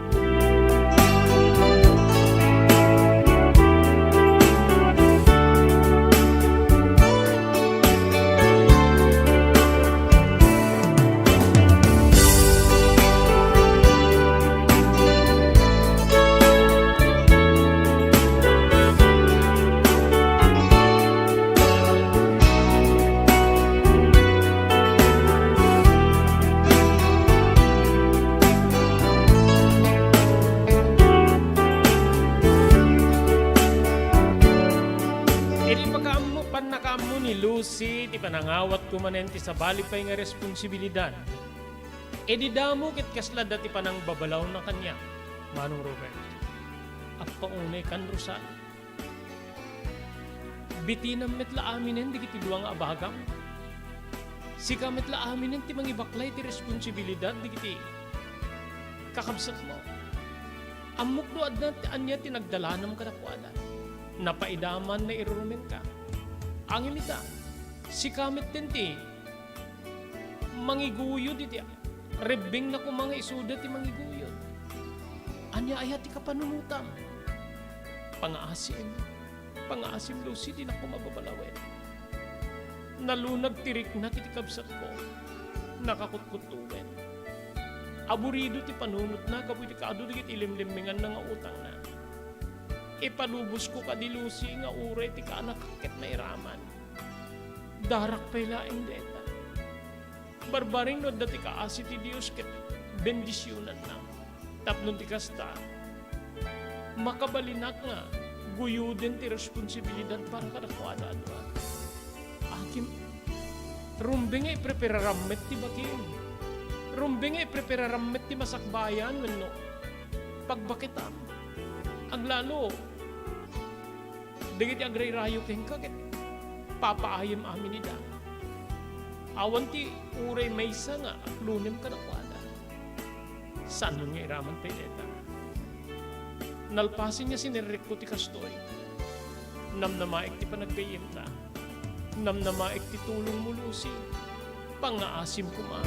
Idi pakaammo, pannakaammo ni Lucy ti panangawatko manen ti sabali pay nga responsibilidad. Idi damo ket kasla dati panangbabalawna kaniak, Manong Robert. Appaunay kan Rosal. Bitinam met la aminen dagiti dua nga abagam. Sika met la aminen ti mangibaklay ti responsibilidad dagiti kakabsatmo. Ammok no adda ti ania ti nagdalanam kadakuada. Napaidaman, nairurumenka. Ngem ita, sika metten ti mangiguyod iti rebbengna koma nga isuda ti mangiguyod. Ania aya ti kapanunotam? Pangaasim. Pangaasim, Lucy, dinak koma babalawen. Nalunag ti riknak iti kabsatko. Nakakutkuttoen. Aburido ti panunotna gapu iti kaadu dagiti limlimmenganna nga utangna. Ipalubosko kadi, Lucy, nga uray ti kaanakak ket nairaman. Darak pay laeng dayta. Barbareng no adda ti kaasi ti Dios ket bendisionanna. Tapno ti kasta, makabalinak nga guyoden ti responsibilidad para kadakuada a dua. Akim, rumbeng nga iprepararam met ti bakim. Rumbeng nga iprepararam met ti masakbayan wenno pagbaketam. Aglalo, dagiti agrayrayo kenka ket papaayem amin ida. Awan ti uray maysa nga aklonem kadakuada. Saan nga iraman pay dayta? Nalpasen nga sinerrekko ti kastoy. Namnamaek ti panaggayyemta. Namnamaek ti tulongmo, Lucy. Pangaasim koma.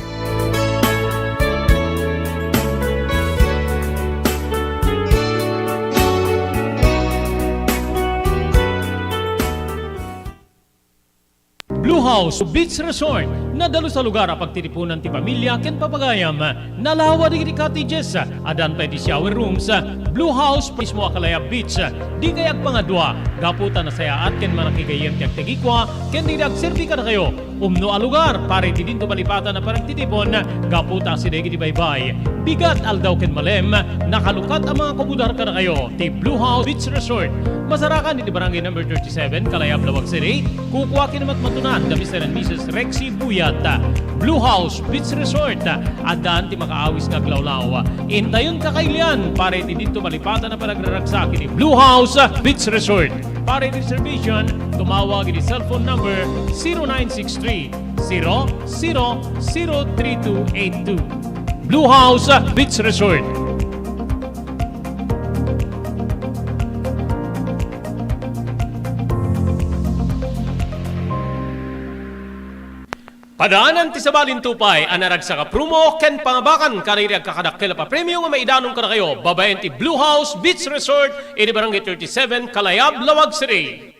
Blue House Beach Resort, nadalus a lugar a pagtitipunan ti pamilia ken papagayam. Nalawa dagiti cottages, addan pay ti shower rooms. Blue House mismo a Kalayab Beach. Dikay agpangadua, gapu ta nasayaat ken manakigayyem ti agtagikua ken dagiti agserbi kadakayo. Umno a lugar para iti dinto malipatan a panagtitipon, gapu ta asideg iti baybay, bigat, aldaw ken malem, nakalukat a mangakubudar kadakayo ti Blue House Beach Resort. Masarakan iti Barangay Number Thirty-seven, Kalayab, Laoag City. Kukua ken matmatunan da Mister and Missus Rexy Buyas. Blue House Beach Resort, addaan ti makaawis nga aglawlaw. Intayon kakailian para iti didto malipatan a panagraragsak iti Blue House Beach Resort. Para iti reservation, tumawag iti cellphone number zero nine six three, zero zero zero three two eight two. Blue House Beach Resort. Padaanan ti sabali ti upay a naragsak a promo ken pangabakan kadagiti agkakadakkel a papremio nga maidanon kadakayo babaen ti Blue House Beach Resort iti Barangay thirty-seven, Kalayab, Laoag City.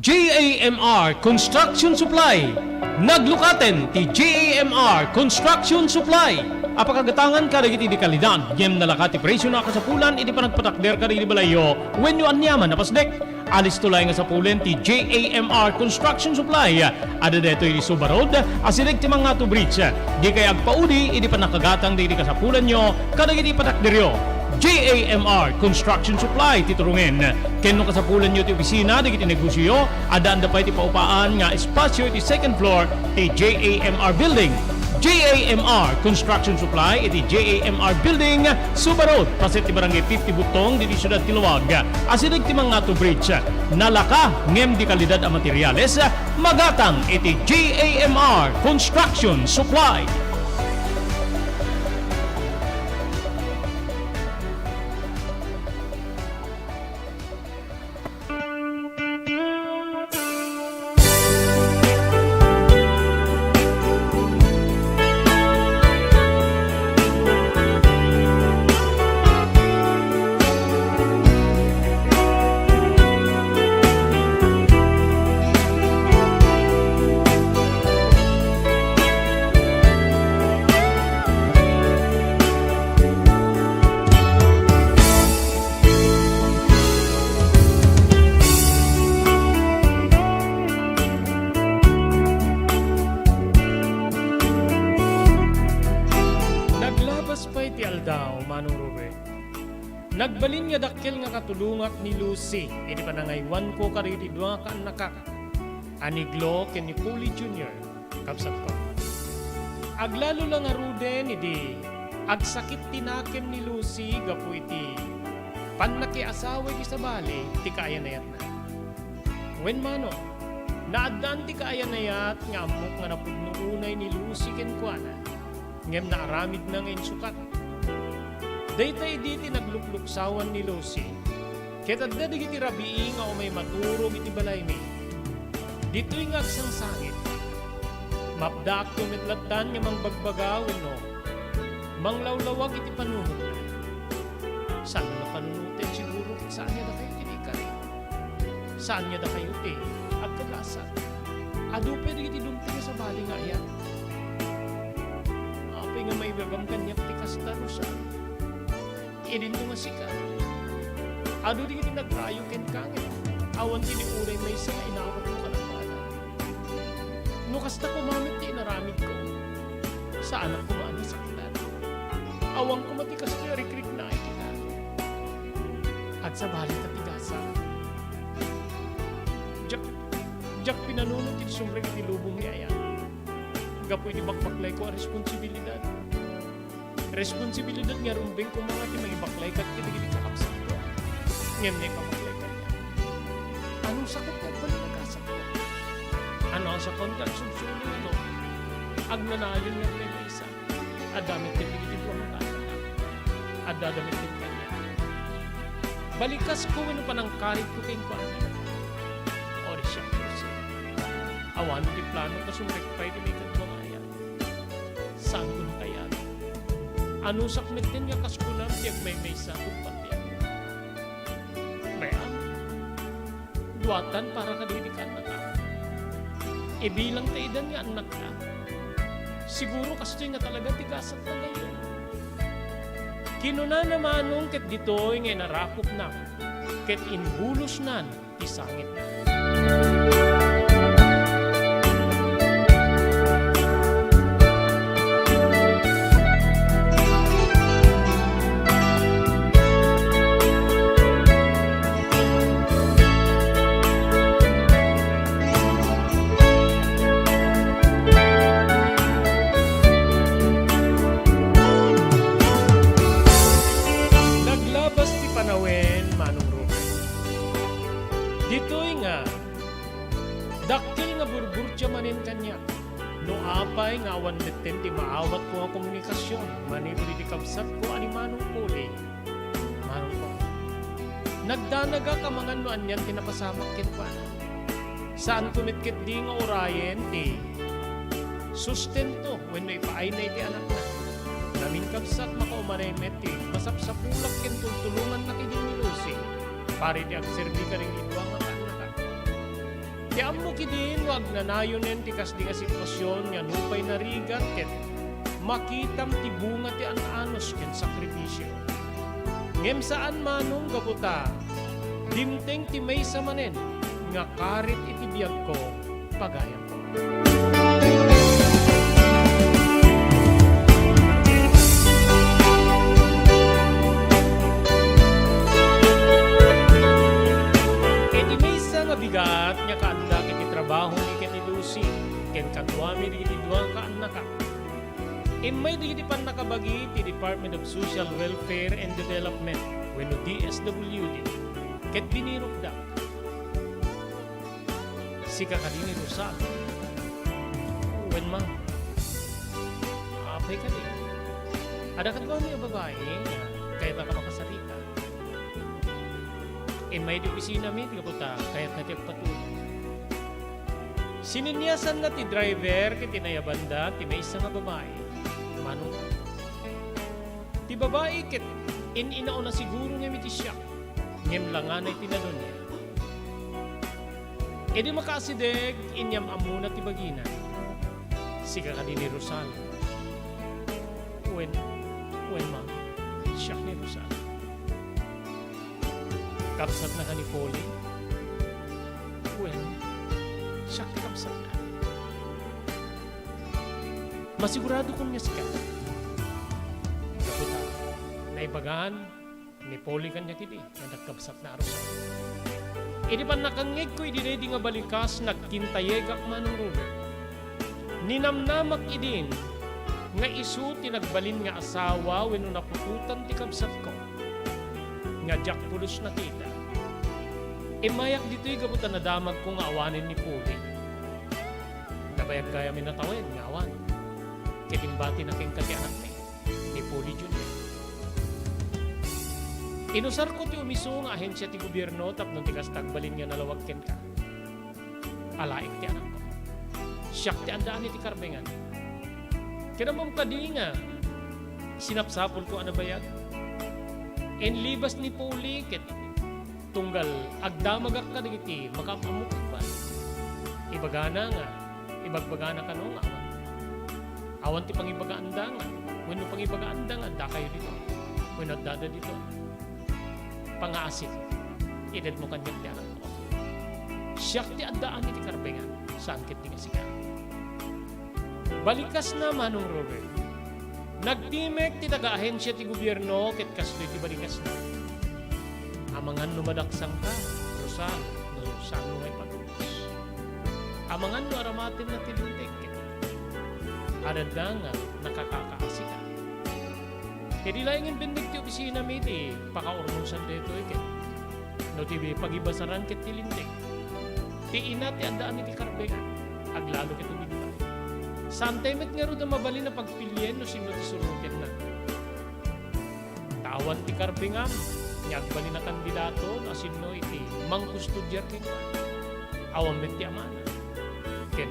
J A M R Construction Supply. Naglukaten ti J A M R Construction Supply a pakagatangan kadagiti di kalidad ngem nalaka ti presio a kasapulan iti panagpatakder kadagiti balayyo wenno aniaman a pasdek. Alisto laeng nga sapulen ti J A M R Construction Supply. Adda daytoy iti Suba Road, asideg ti Mangato Bridge. Dikay agpaudi iti pannakagatang dagiti kasapulanyo kadagiti patakderyo. J A M R Construction Supply ti turongen. Ken no kasapulanyo ti opisina dagiti negosioyo, addaanda pay ti paupaan nga espasio iti second floor ti J A M R Building. J A M R Construction Supply iti J A M R Building, Suba Road, paset ti Barangay fifty Butong, ditoy siudad ti Laoag. Asideg ti Mangato Bridge. Nalaka ngem di kalidad a materiales, magatang iti J A M R Construction Supply. Naglabas pay ti aldaw, Manong Ruben. Nagbalin nga dakkel nga katulongak ni Lucy iti panangaywanko kadagiti dua ka annakak a ni Glo ken ni Polly Junior, kabsatko. Aglalo la ngaruden idi agsakit ti nakem ni Lucy gapu iti pannakiasawa iti sabali ti kaayanayatna. Wen, Manong, naaddaan ti kaayanayat nga ammok nga napudno unay ni Lucy kenkuana, ngem naaramidna nga insukat. Dayta idi ti naglukluksawan ni Lucy, ket adda dagiti rabii nga umay maturog iti balaymi. Ditoy nga agsangsangit, mapdaakto met lattan nga mangbagbaga wenno manglawlawag iti panunotna. Saan a panunoten siguro ket saan nga dakayo ti naikari. Saan nga dakayo ti agkagasat. Adu pay dagiti dumteng nga sabali nga ayat. Apay nga maibagam kaniak ti kasta, Rosa? Idinto nga sika. Adu dagiti nagkayo kenka, ngem awan ti ni uray maysa nga inawatmo kadakuada. No kasta koma met ti inaramidko, saanak koma a nasaktan. Awan koma ti kastoy a rikriknaay iti kari. Agsabali ta ti gasat. Diak, diak pinanunot iti sumrek iti lubong ni ayat. Gapu iti bakbaklayko a responsibilidad. Responsibilidad nga rumbeng koma nga ti mangibaklay kadagiti kakabsatko. Ngem naipabaklayko kaniak. Anusakon ti agbalin a gasatko? Anusakon ti agsursuro wenno agnanayon nga agmaymaysa? Adda met ket dagiti dua nga anak. Adda met ket kaniak. Balikasko wenno panangkaritko kenkuana? O, di siak, Jose. Awan ti plano ta sumrek pay ti maikadua nga ayat. Saan ko nakayat? Anusak metten nga kas kunam ti agmaymaysa ket pati. Mayat, duatan para kadagiti kaannakak. Ibilang ta idan nga annakta. Siguro kastoy nga talaga ti gasatna gayyem. Kinunana, Manong, ket ditoy nga inarakopna ket inbulosnan ti sangitna. Manong Robert. Ditoy nga, dakkel nga burburtia manen kaniak. No apay nga awan metten ti maawatko nga komunikasion manipud iti kabsatko a ni Manong Poli, Manong Poli, nagdanagak amangan no anian ti napasamak kenkuana. Saanko met ketdi nga urayen ti sustento wenno ipaayna iti anakna. Naminkabsat, makaumanay met ti masapsapulak ken tultulongannak idi ni Lucy, para iti agserbi kadagiti dua nga kaannakak. Ti ammok idi no agnanayonen ti kasdi nga sitwasion nga nupay narigat ket makitam ti bunga ti an-anus ken sakripisio. Ngem saan, Manong, gapu ta dimteng ti maysa manen nga karit iti biagko pagayam. Iti maysa nga bigat nga kaaddak iti trabaho ni ken ni Lucy ken kaduami dagiti dua nga kaannakak, immay dagiti pannakabagi ti Department of Social Welfare and Development wenno D S W D ket binirokda. Sika kadi ni Rosal? Wen, ma. Apay kadi? Adda kaduami a babai nga kayatna a makasarita. Immay iti opisinami gapu ta kayatna ti agpatulong. Sineniasanna ti driver ket inayabanda ti maysa nga babai. Manong, ti babai ket in-inauna siguro ngem iti siak, ngem langana iti nadonnian. Idi makaasideg, inyam-ammona ti bagina. Sika kadi ni Rosal? Wen, wen, ma. Siak ni Rosal. Kabsatna ka ni Polly? Wen, siak ti kabsatna. Masiguradokon nga sika. Gapu ta, naibagan ni Polly kaniak idi nga nagkabsatna a Rosal. Idi pannakangngegko idi daydi nga balikas, nagkintayegak, Manong Robert. Ninamnamak idin nga isu ti nagbalin nga asawa wenno naputotan ti kabsatko nga diak pulos nakita. Immayak ditoy gapu ta nadamagko nga awanen ni Polly. Nabayag gayam a natawen nga awan. Ket imbatina kenka ti anakmi, ni Polly Junior. Inusarko ti umisu nga ahensia ti gobierno tapno ti kasta agbalin nga nalawag kenka. Alaek ti anakko. Siak ti addaan iti karbengan. Ket ammom kadi nga sinapsapulko a nabayag? Inlibas ni Polly ket tunggal agdamagak kadagiti makaam-ammok kenkuana. Ibagana nga, ibagbagana kano nga awan. Awan ti pangibagaanda nga, wenno pangibagaanda nga addakayo ditoy, wenno addada ditoy. Pangaasim, itedmo kaniak ti anakko. Siak ti addaan iti karbengan, saan ketdi nga sika. Balikasna, Manong Robert. Nagtimek ti taga-ahensia ti gobierno ket kastoy ti balikasna. Amangan no madaksangka, Rosal, no saanmo nga ipatubos. Amangan no aramatenna ti linteg ket adda nga nakakakaasika. Idi laeng imbinnig ti opisinami ti pakaurnosan daytoy ket no ti pagibasaran ket ti linteg, ti ina ti addaan iti karbengan, aglalo ket umigbay. Saantay met ngarud a mabalin a pagpilien no sinno ti surotenna. Ta awan ti karbengam nga agbalin a kandidato no sinno iti mangkustudiar kenkuana. Awan met ti amana. Ken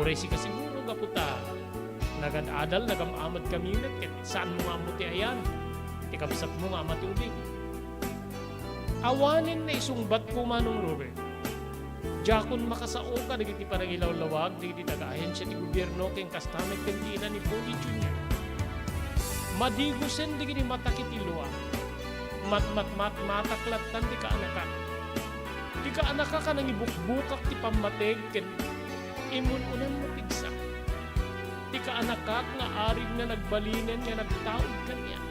uray sika siguro gapu ta nagad-adal, nagam-amad kami met ket saanmo nga ammo ti ayan ti kabsatmo nga ama ti ubing. Awanen naisungbatko, Manong Robert. Diakon makasao kadagiti panangilawlawag dagiti taga-ahensia ti gobierno ken kasta met ken ti ina ni Polly Junior. Madigosen dagiti matak iti lua. Matmatmatmatak lattan ti kaanakak. Ti kaanakak a nangibukbukak ti pammateg ken imun-unan mapigsa. Ti kaanakak nga arigna nagbalinen nga nagtaud kaniak.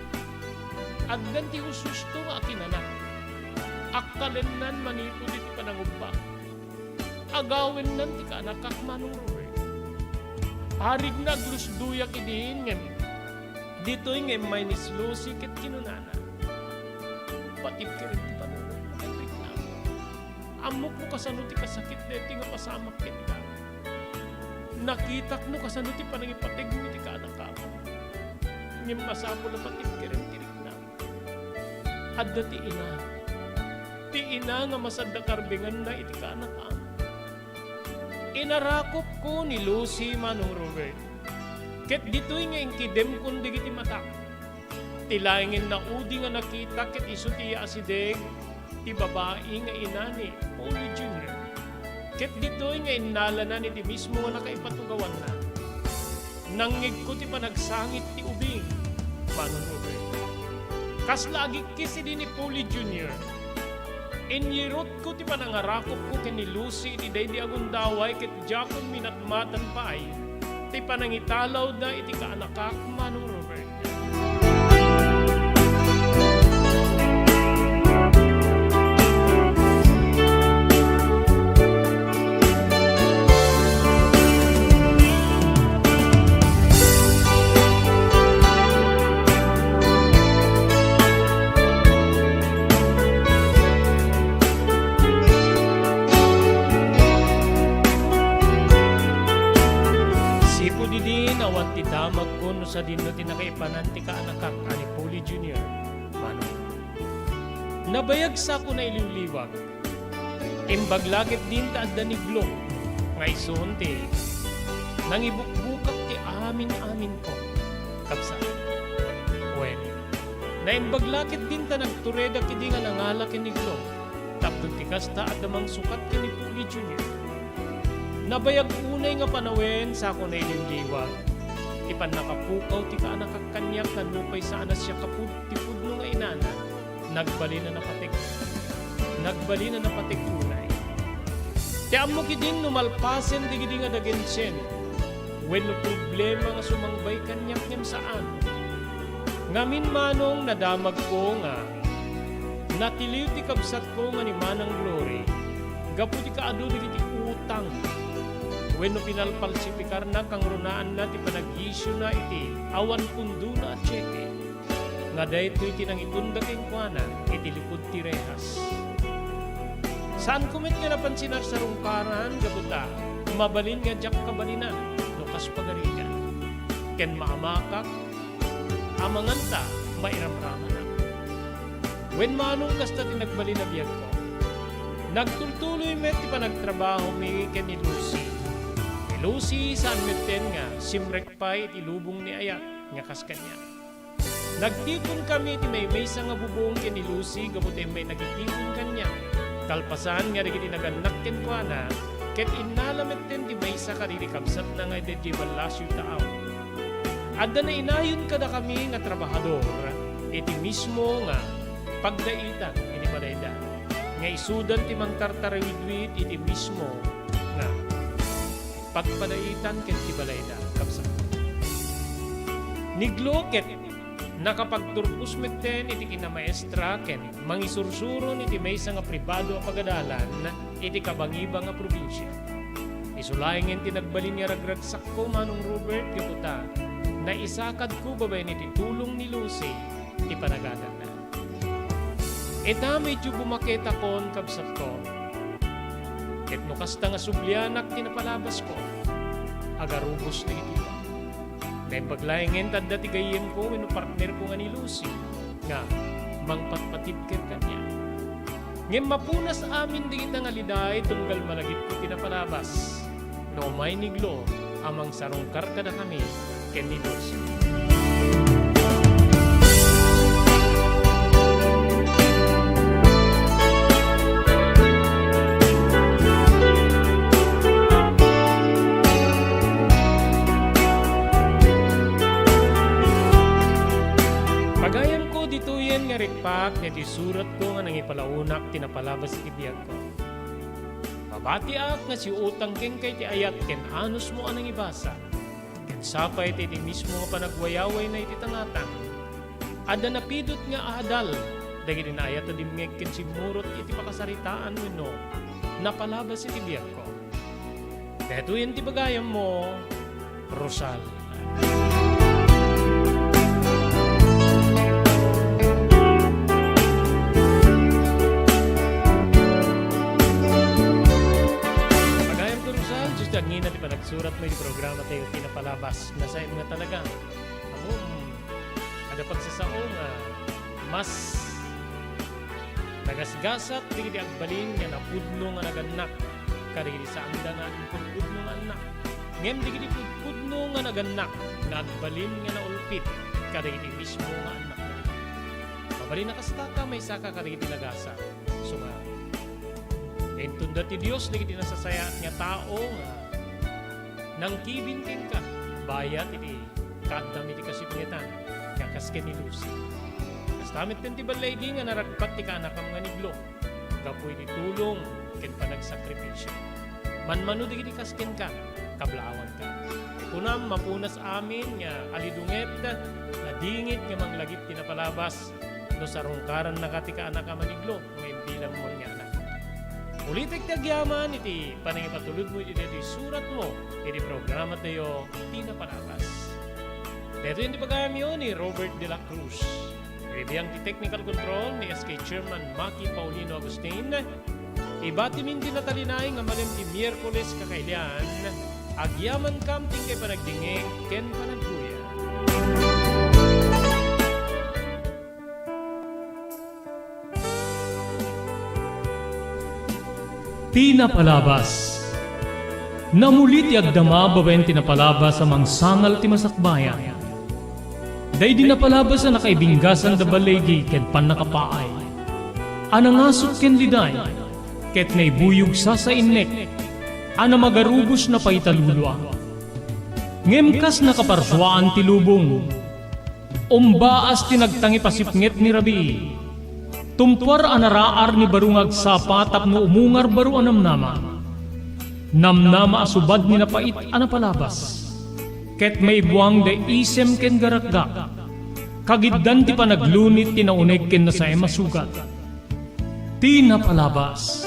Addan ti hushusto nga akinanak. Akkalennan manipud iti panangubbak. Agawennan ti kaanakak, Manong Robert. Arigna aglusdoyak idin ngem ditoy nga immay ni Lucy ket kinunana, Patibkerem ti panunotmo ken riknamo. Ammok no kasano ti kasakit daytoy nga pasamak kenka. Nakitak no kasano ti panangipategmo iti kaanakam. Ngem masapul a patibkerem ti riknamo. Adda ti ina. Ti ina nga masadda karbenganna iti kaanakam. Inarakupko ni Lucy, Manong Robert. Ket ditoy nga inkidemkon dagiti matak. Ti laengen naudi nga nakitak ket isu ti asideg ti babai nga ina ni Paulie Junior. Ket ditoy nga innalanan iti mismo nga nakaipatugawanna. Nangngegko ti panagsangit ti ubing, Manong Robert. Kasla agikkis idi ni Paulie Junior. Inyirutko ti panangarakupko ken ni Lucy iti daydi a gundaway ket diakon minatmatan pay ti panangitalawda iti kaanakak, Manong Robert. Sipud idin, awan ti damagko no sadino ti nakaipanan ti kaanakak a ni Paulie Junior, Manong. Nabayag sa ko nailiwliwag. Imbag la ketdin ta adda ni Glo nga isun ti nangibukbukak ti amin-aminko, kabsat. Wen, naimbag la ketdin ta nagturedak idi nga nangala ken ni Glo, tapno ti kasta adda mangsukat ken ni Paulie Junior. Nabayag unay nga panawen sa ko nailiwliwag ti pannakapukaw ti kaanakak kaniak nga nupay saan a siak a pud-, ti pudno nga inana, nagbalin a napateg-, nagbalin a napateg unay. Ti ammok idin no malpasen dagidi nga dagensen wenno problema nga sumangbay kaniak ngem saan. Ngamin, Manong, nadamagko nga natiliw ti kabsatko nga ni Manang Glory gapu ti kaadu dagiti utang wenno pinalpalsipikarna kangrunaanna ti panag-issuena iti awan pundona a tseke. nga daytoy ti nangitunda kenkuana iti likud ti rehas. Saanko met nga napan sinarsarungkaran gapu ta mabalin nga diak kabalinan no kas pagarigan. Ken maamakak, amangan ta mairamramanak. Wen, Manong, kasta ti nagbalin a biagko. Nagtultuloy met ti panagtrabahomi ken ni Lucy. Ni Lucy, saan metten nga simrek pay iti lubong ni Ayat nga kas kaniak. Nagtiponkami iti maymaysa nga bubong ken ni Lucy gapu ta immay nagitipon kaniak. Kalpasan nga dagiti nagannak kenkuana, ket innala metten ti maysa kadagiti kabsatna nga adda idiay ballasiw taaw. Adda nainayon kadakami nga trabahador iti mismo nga pagdaitan iti balayda, nga isudan ti mangtartarawidwid iti mismo nga pagpadaitan ken ti balayda, kabsat. Ni Glo ket nakapagturpos metten iti kinamaestra ken mangisursuron iti maysa nga pribado a pagadalan iti kabangibang a probinsia. Isu laengen ti nagbalin nga ragragsakko, Manong Robert, gapu ta naisakadko babaen iti tulong ni Lucy ti panagadalna. Ita, medyo bumaketakon, kabsatko. Ket no kasta nga sublianak ti napalabasko, agarubos dagiti iba. Naimbag laengen ta adda ti gayyemko wenno partnerko nga ni Lucy nga mangpatpatibker kaniak. Ngem mapunas amin dagita nga liday tunggal malagipko ti napalabas. No umay ni Glo a mangsarungkar kadakami ken ni Lucy. Pagayamko, ditoyen nga rikpak daytoy suratko nga nangipalaonak ti napalabas iti biagko. Mabatiak nga siutang kenka iti ayat ken anusmo a nangibasa. Ket sapay ta iti mismo nga panagwayawayna iti tangatang, adda napidut nga aadal dagiti naayat a dimngeg ken simmurot iti pakasaritaan wenno napalabas iti biagko. Daytoyen ti bagayammo, Rosal. Nasaem nga talaga. Ammom, adda pagsasao nga mas nagasgasat dagiti agbalin nga napudno nga nagannak kadagiti saanda nga impudpudno nga annak. Ngem dagiti pudpudno nga nagannak nga agbalin nga naulpit kadagiti mismo nga annakna. Mabalin a kasta ta maisaka kadagiti nagasat. Isu nga, intunda ti Dios dagiti nasasayaat nga tao nga nangkibin kenka, bayat iti kaaddam iti kasipngetan nga kas ken ni Lucy. Kasta metten ti ballaigi nga naragpat ti kaanakam nga ni Glo gapu iti tulong ken panagsakripisio. Manmano dagiti kas kenka, kablaawanka. Kunam, mapunas amin nga alidunget, nadingit nga manglagip ti napalabas no sarungkarannaka ti kaanakam a ni Glo nga imbilang mangyana. Ulitek ti agyaman iti panangipatulodmo iti daytoy suratmo iti programatayo, Ti Napalabas. Daytoy ti pagayamyo ni Robert de la Cruz. Iti biang ti technical control ni S K Chairman Maki Paulino Agustin. Ibatimin ti natalinay nga malem ti Miyerkules kakailian. Agyamankam ti inkay panagdingngeg ken panagguya. Ti napalabas. Namuli ti agdama babaen ti napalabas a mangsangal ti masakbayan. Daydi napalabas a nakaibinggasan da ballaigi ken pannakapaay, a nangasut ken liday, ket naibuyog sasainnek, a namagarubos na paitalulua. Ngem kas nakaparsuaan ti lubong, umbaas ti nagtangipasipnget ni rabii. Tumpuar a naraar ni baro nga agsapa tapno umungar baro a namnama. Namnama a subad ni napait a napalabas. Ket maibuang da isem ken garakgak. Kagiddan ti panaglunit ti nauneg ken nasaem a sugat. Ti napalabas.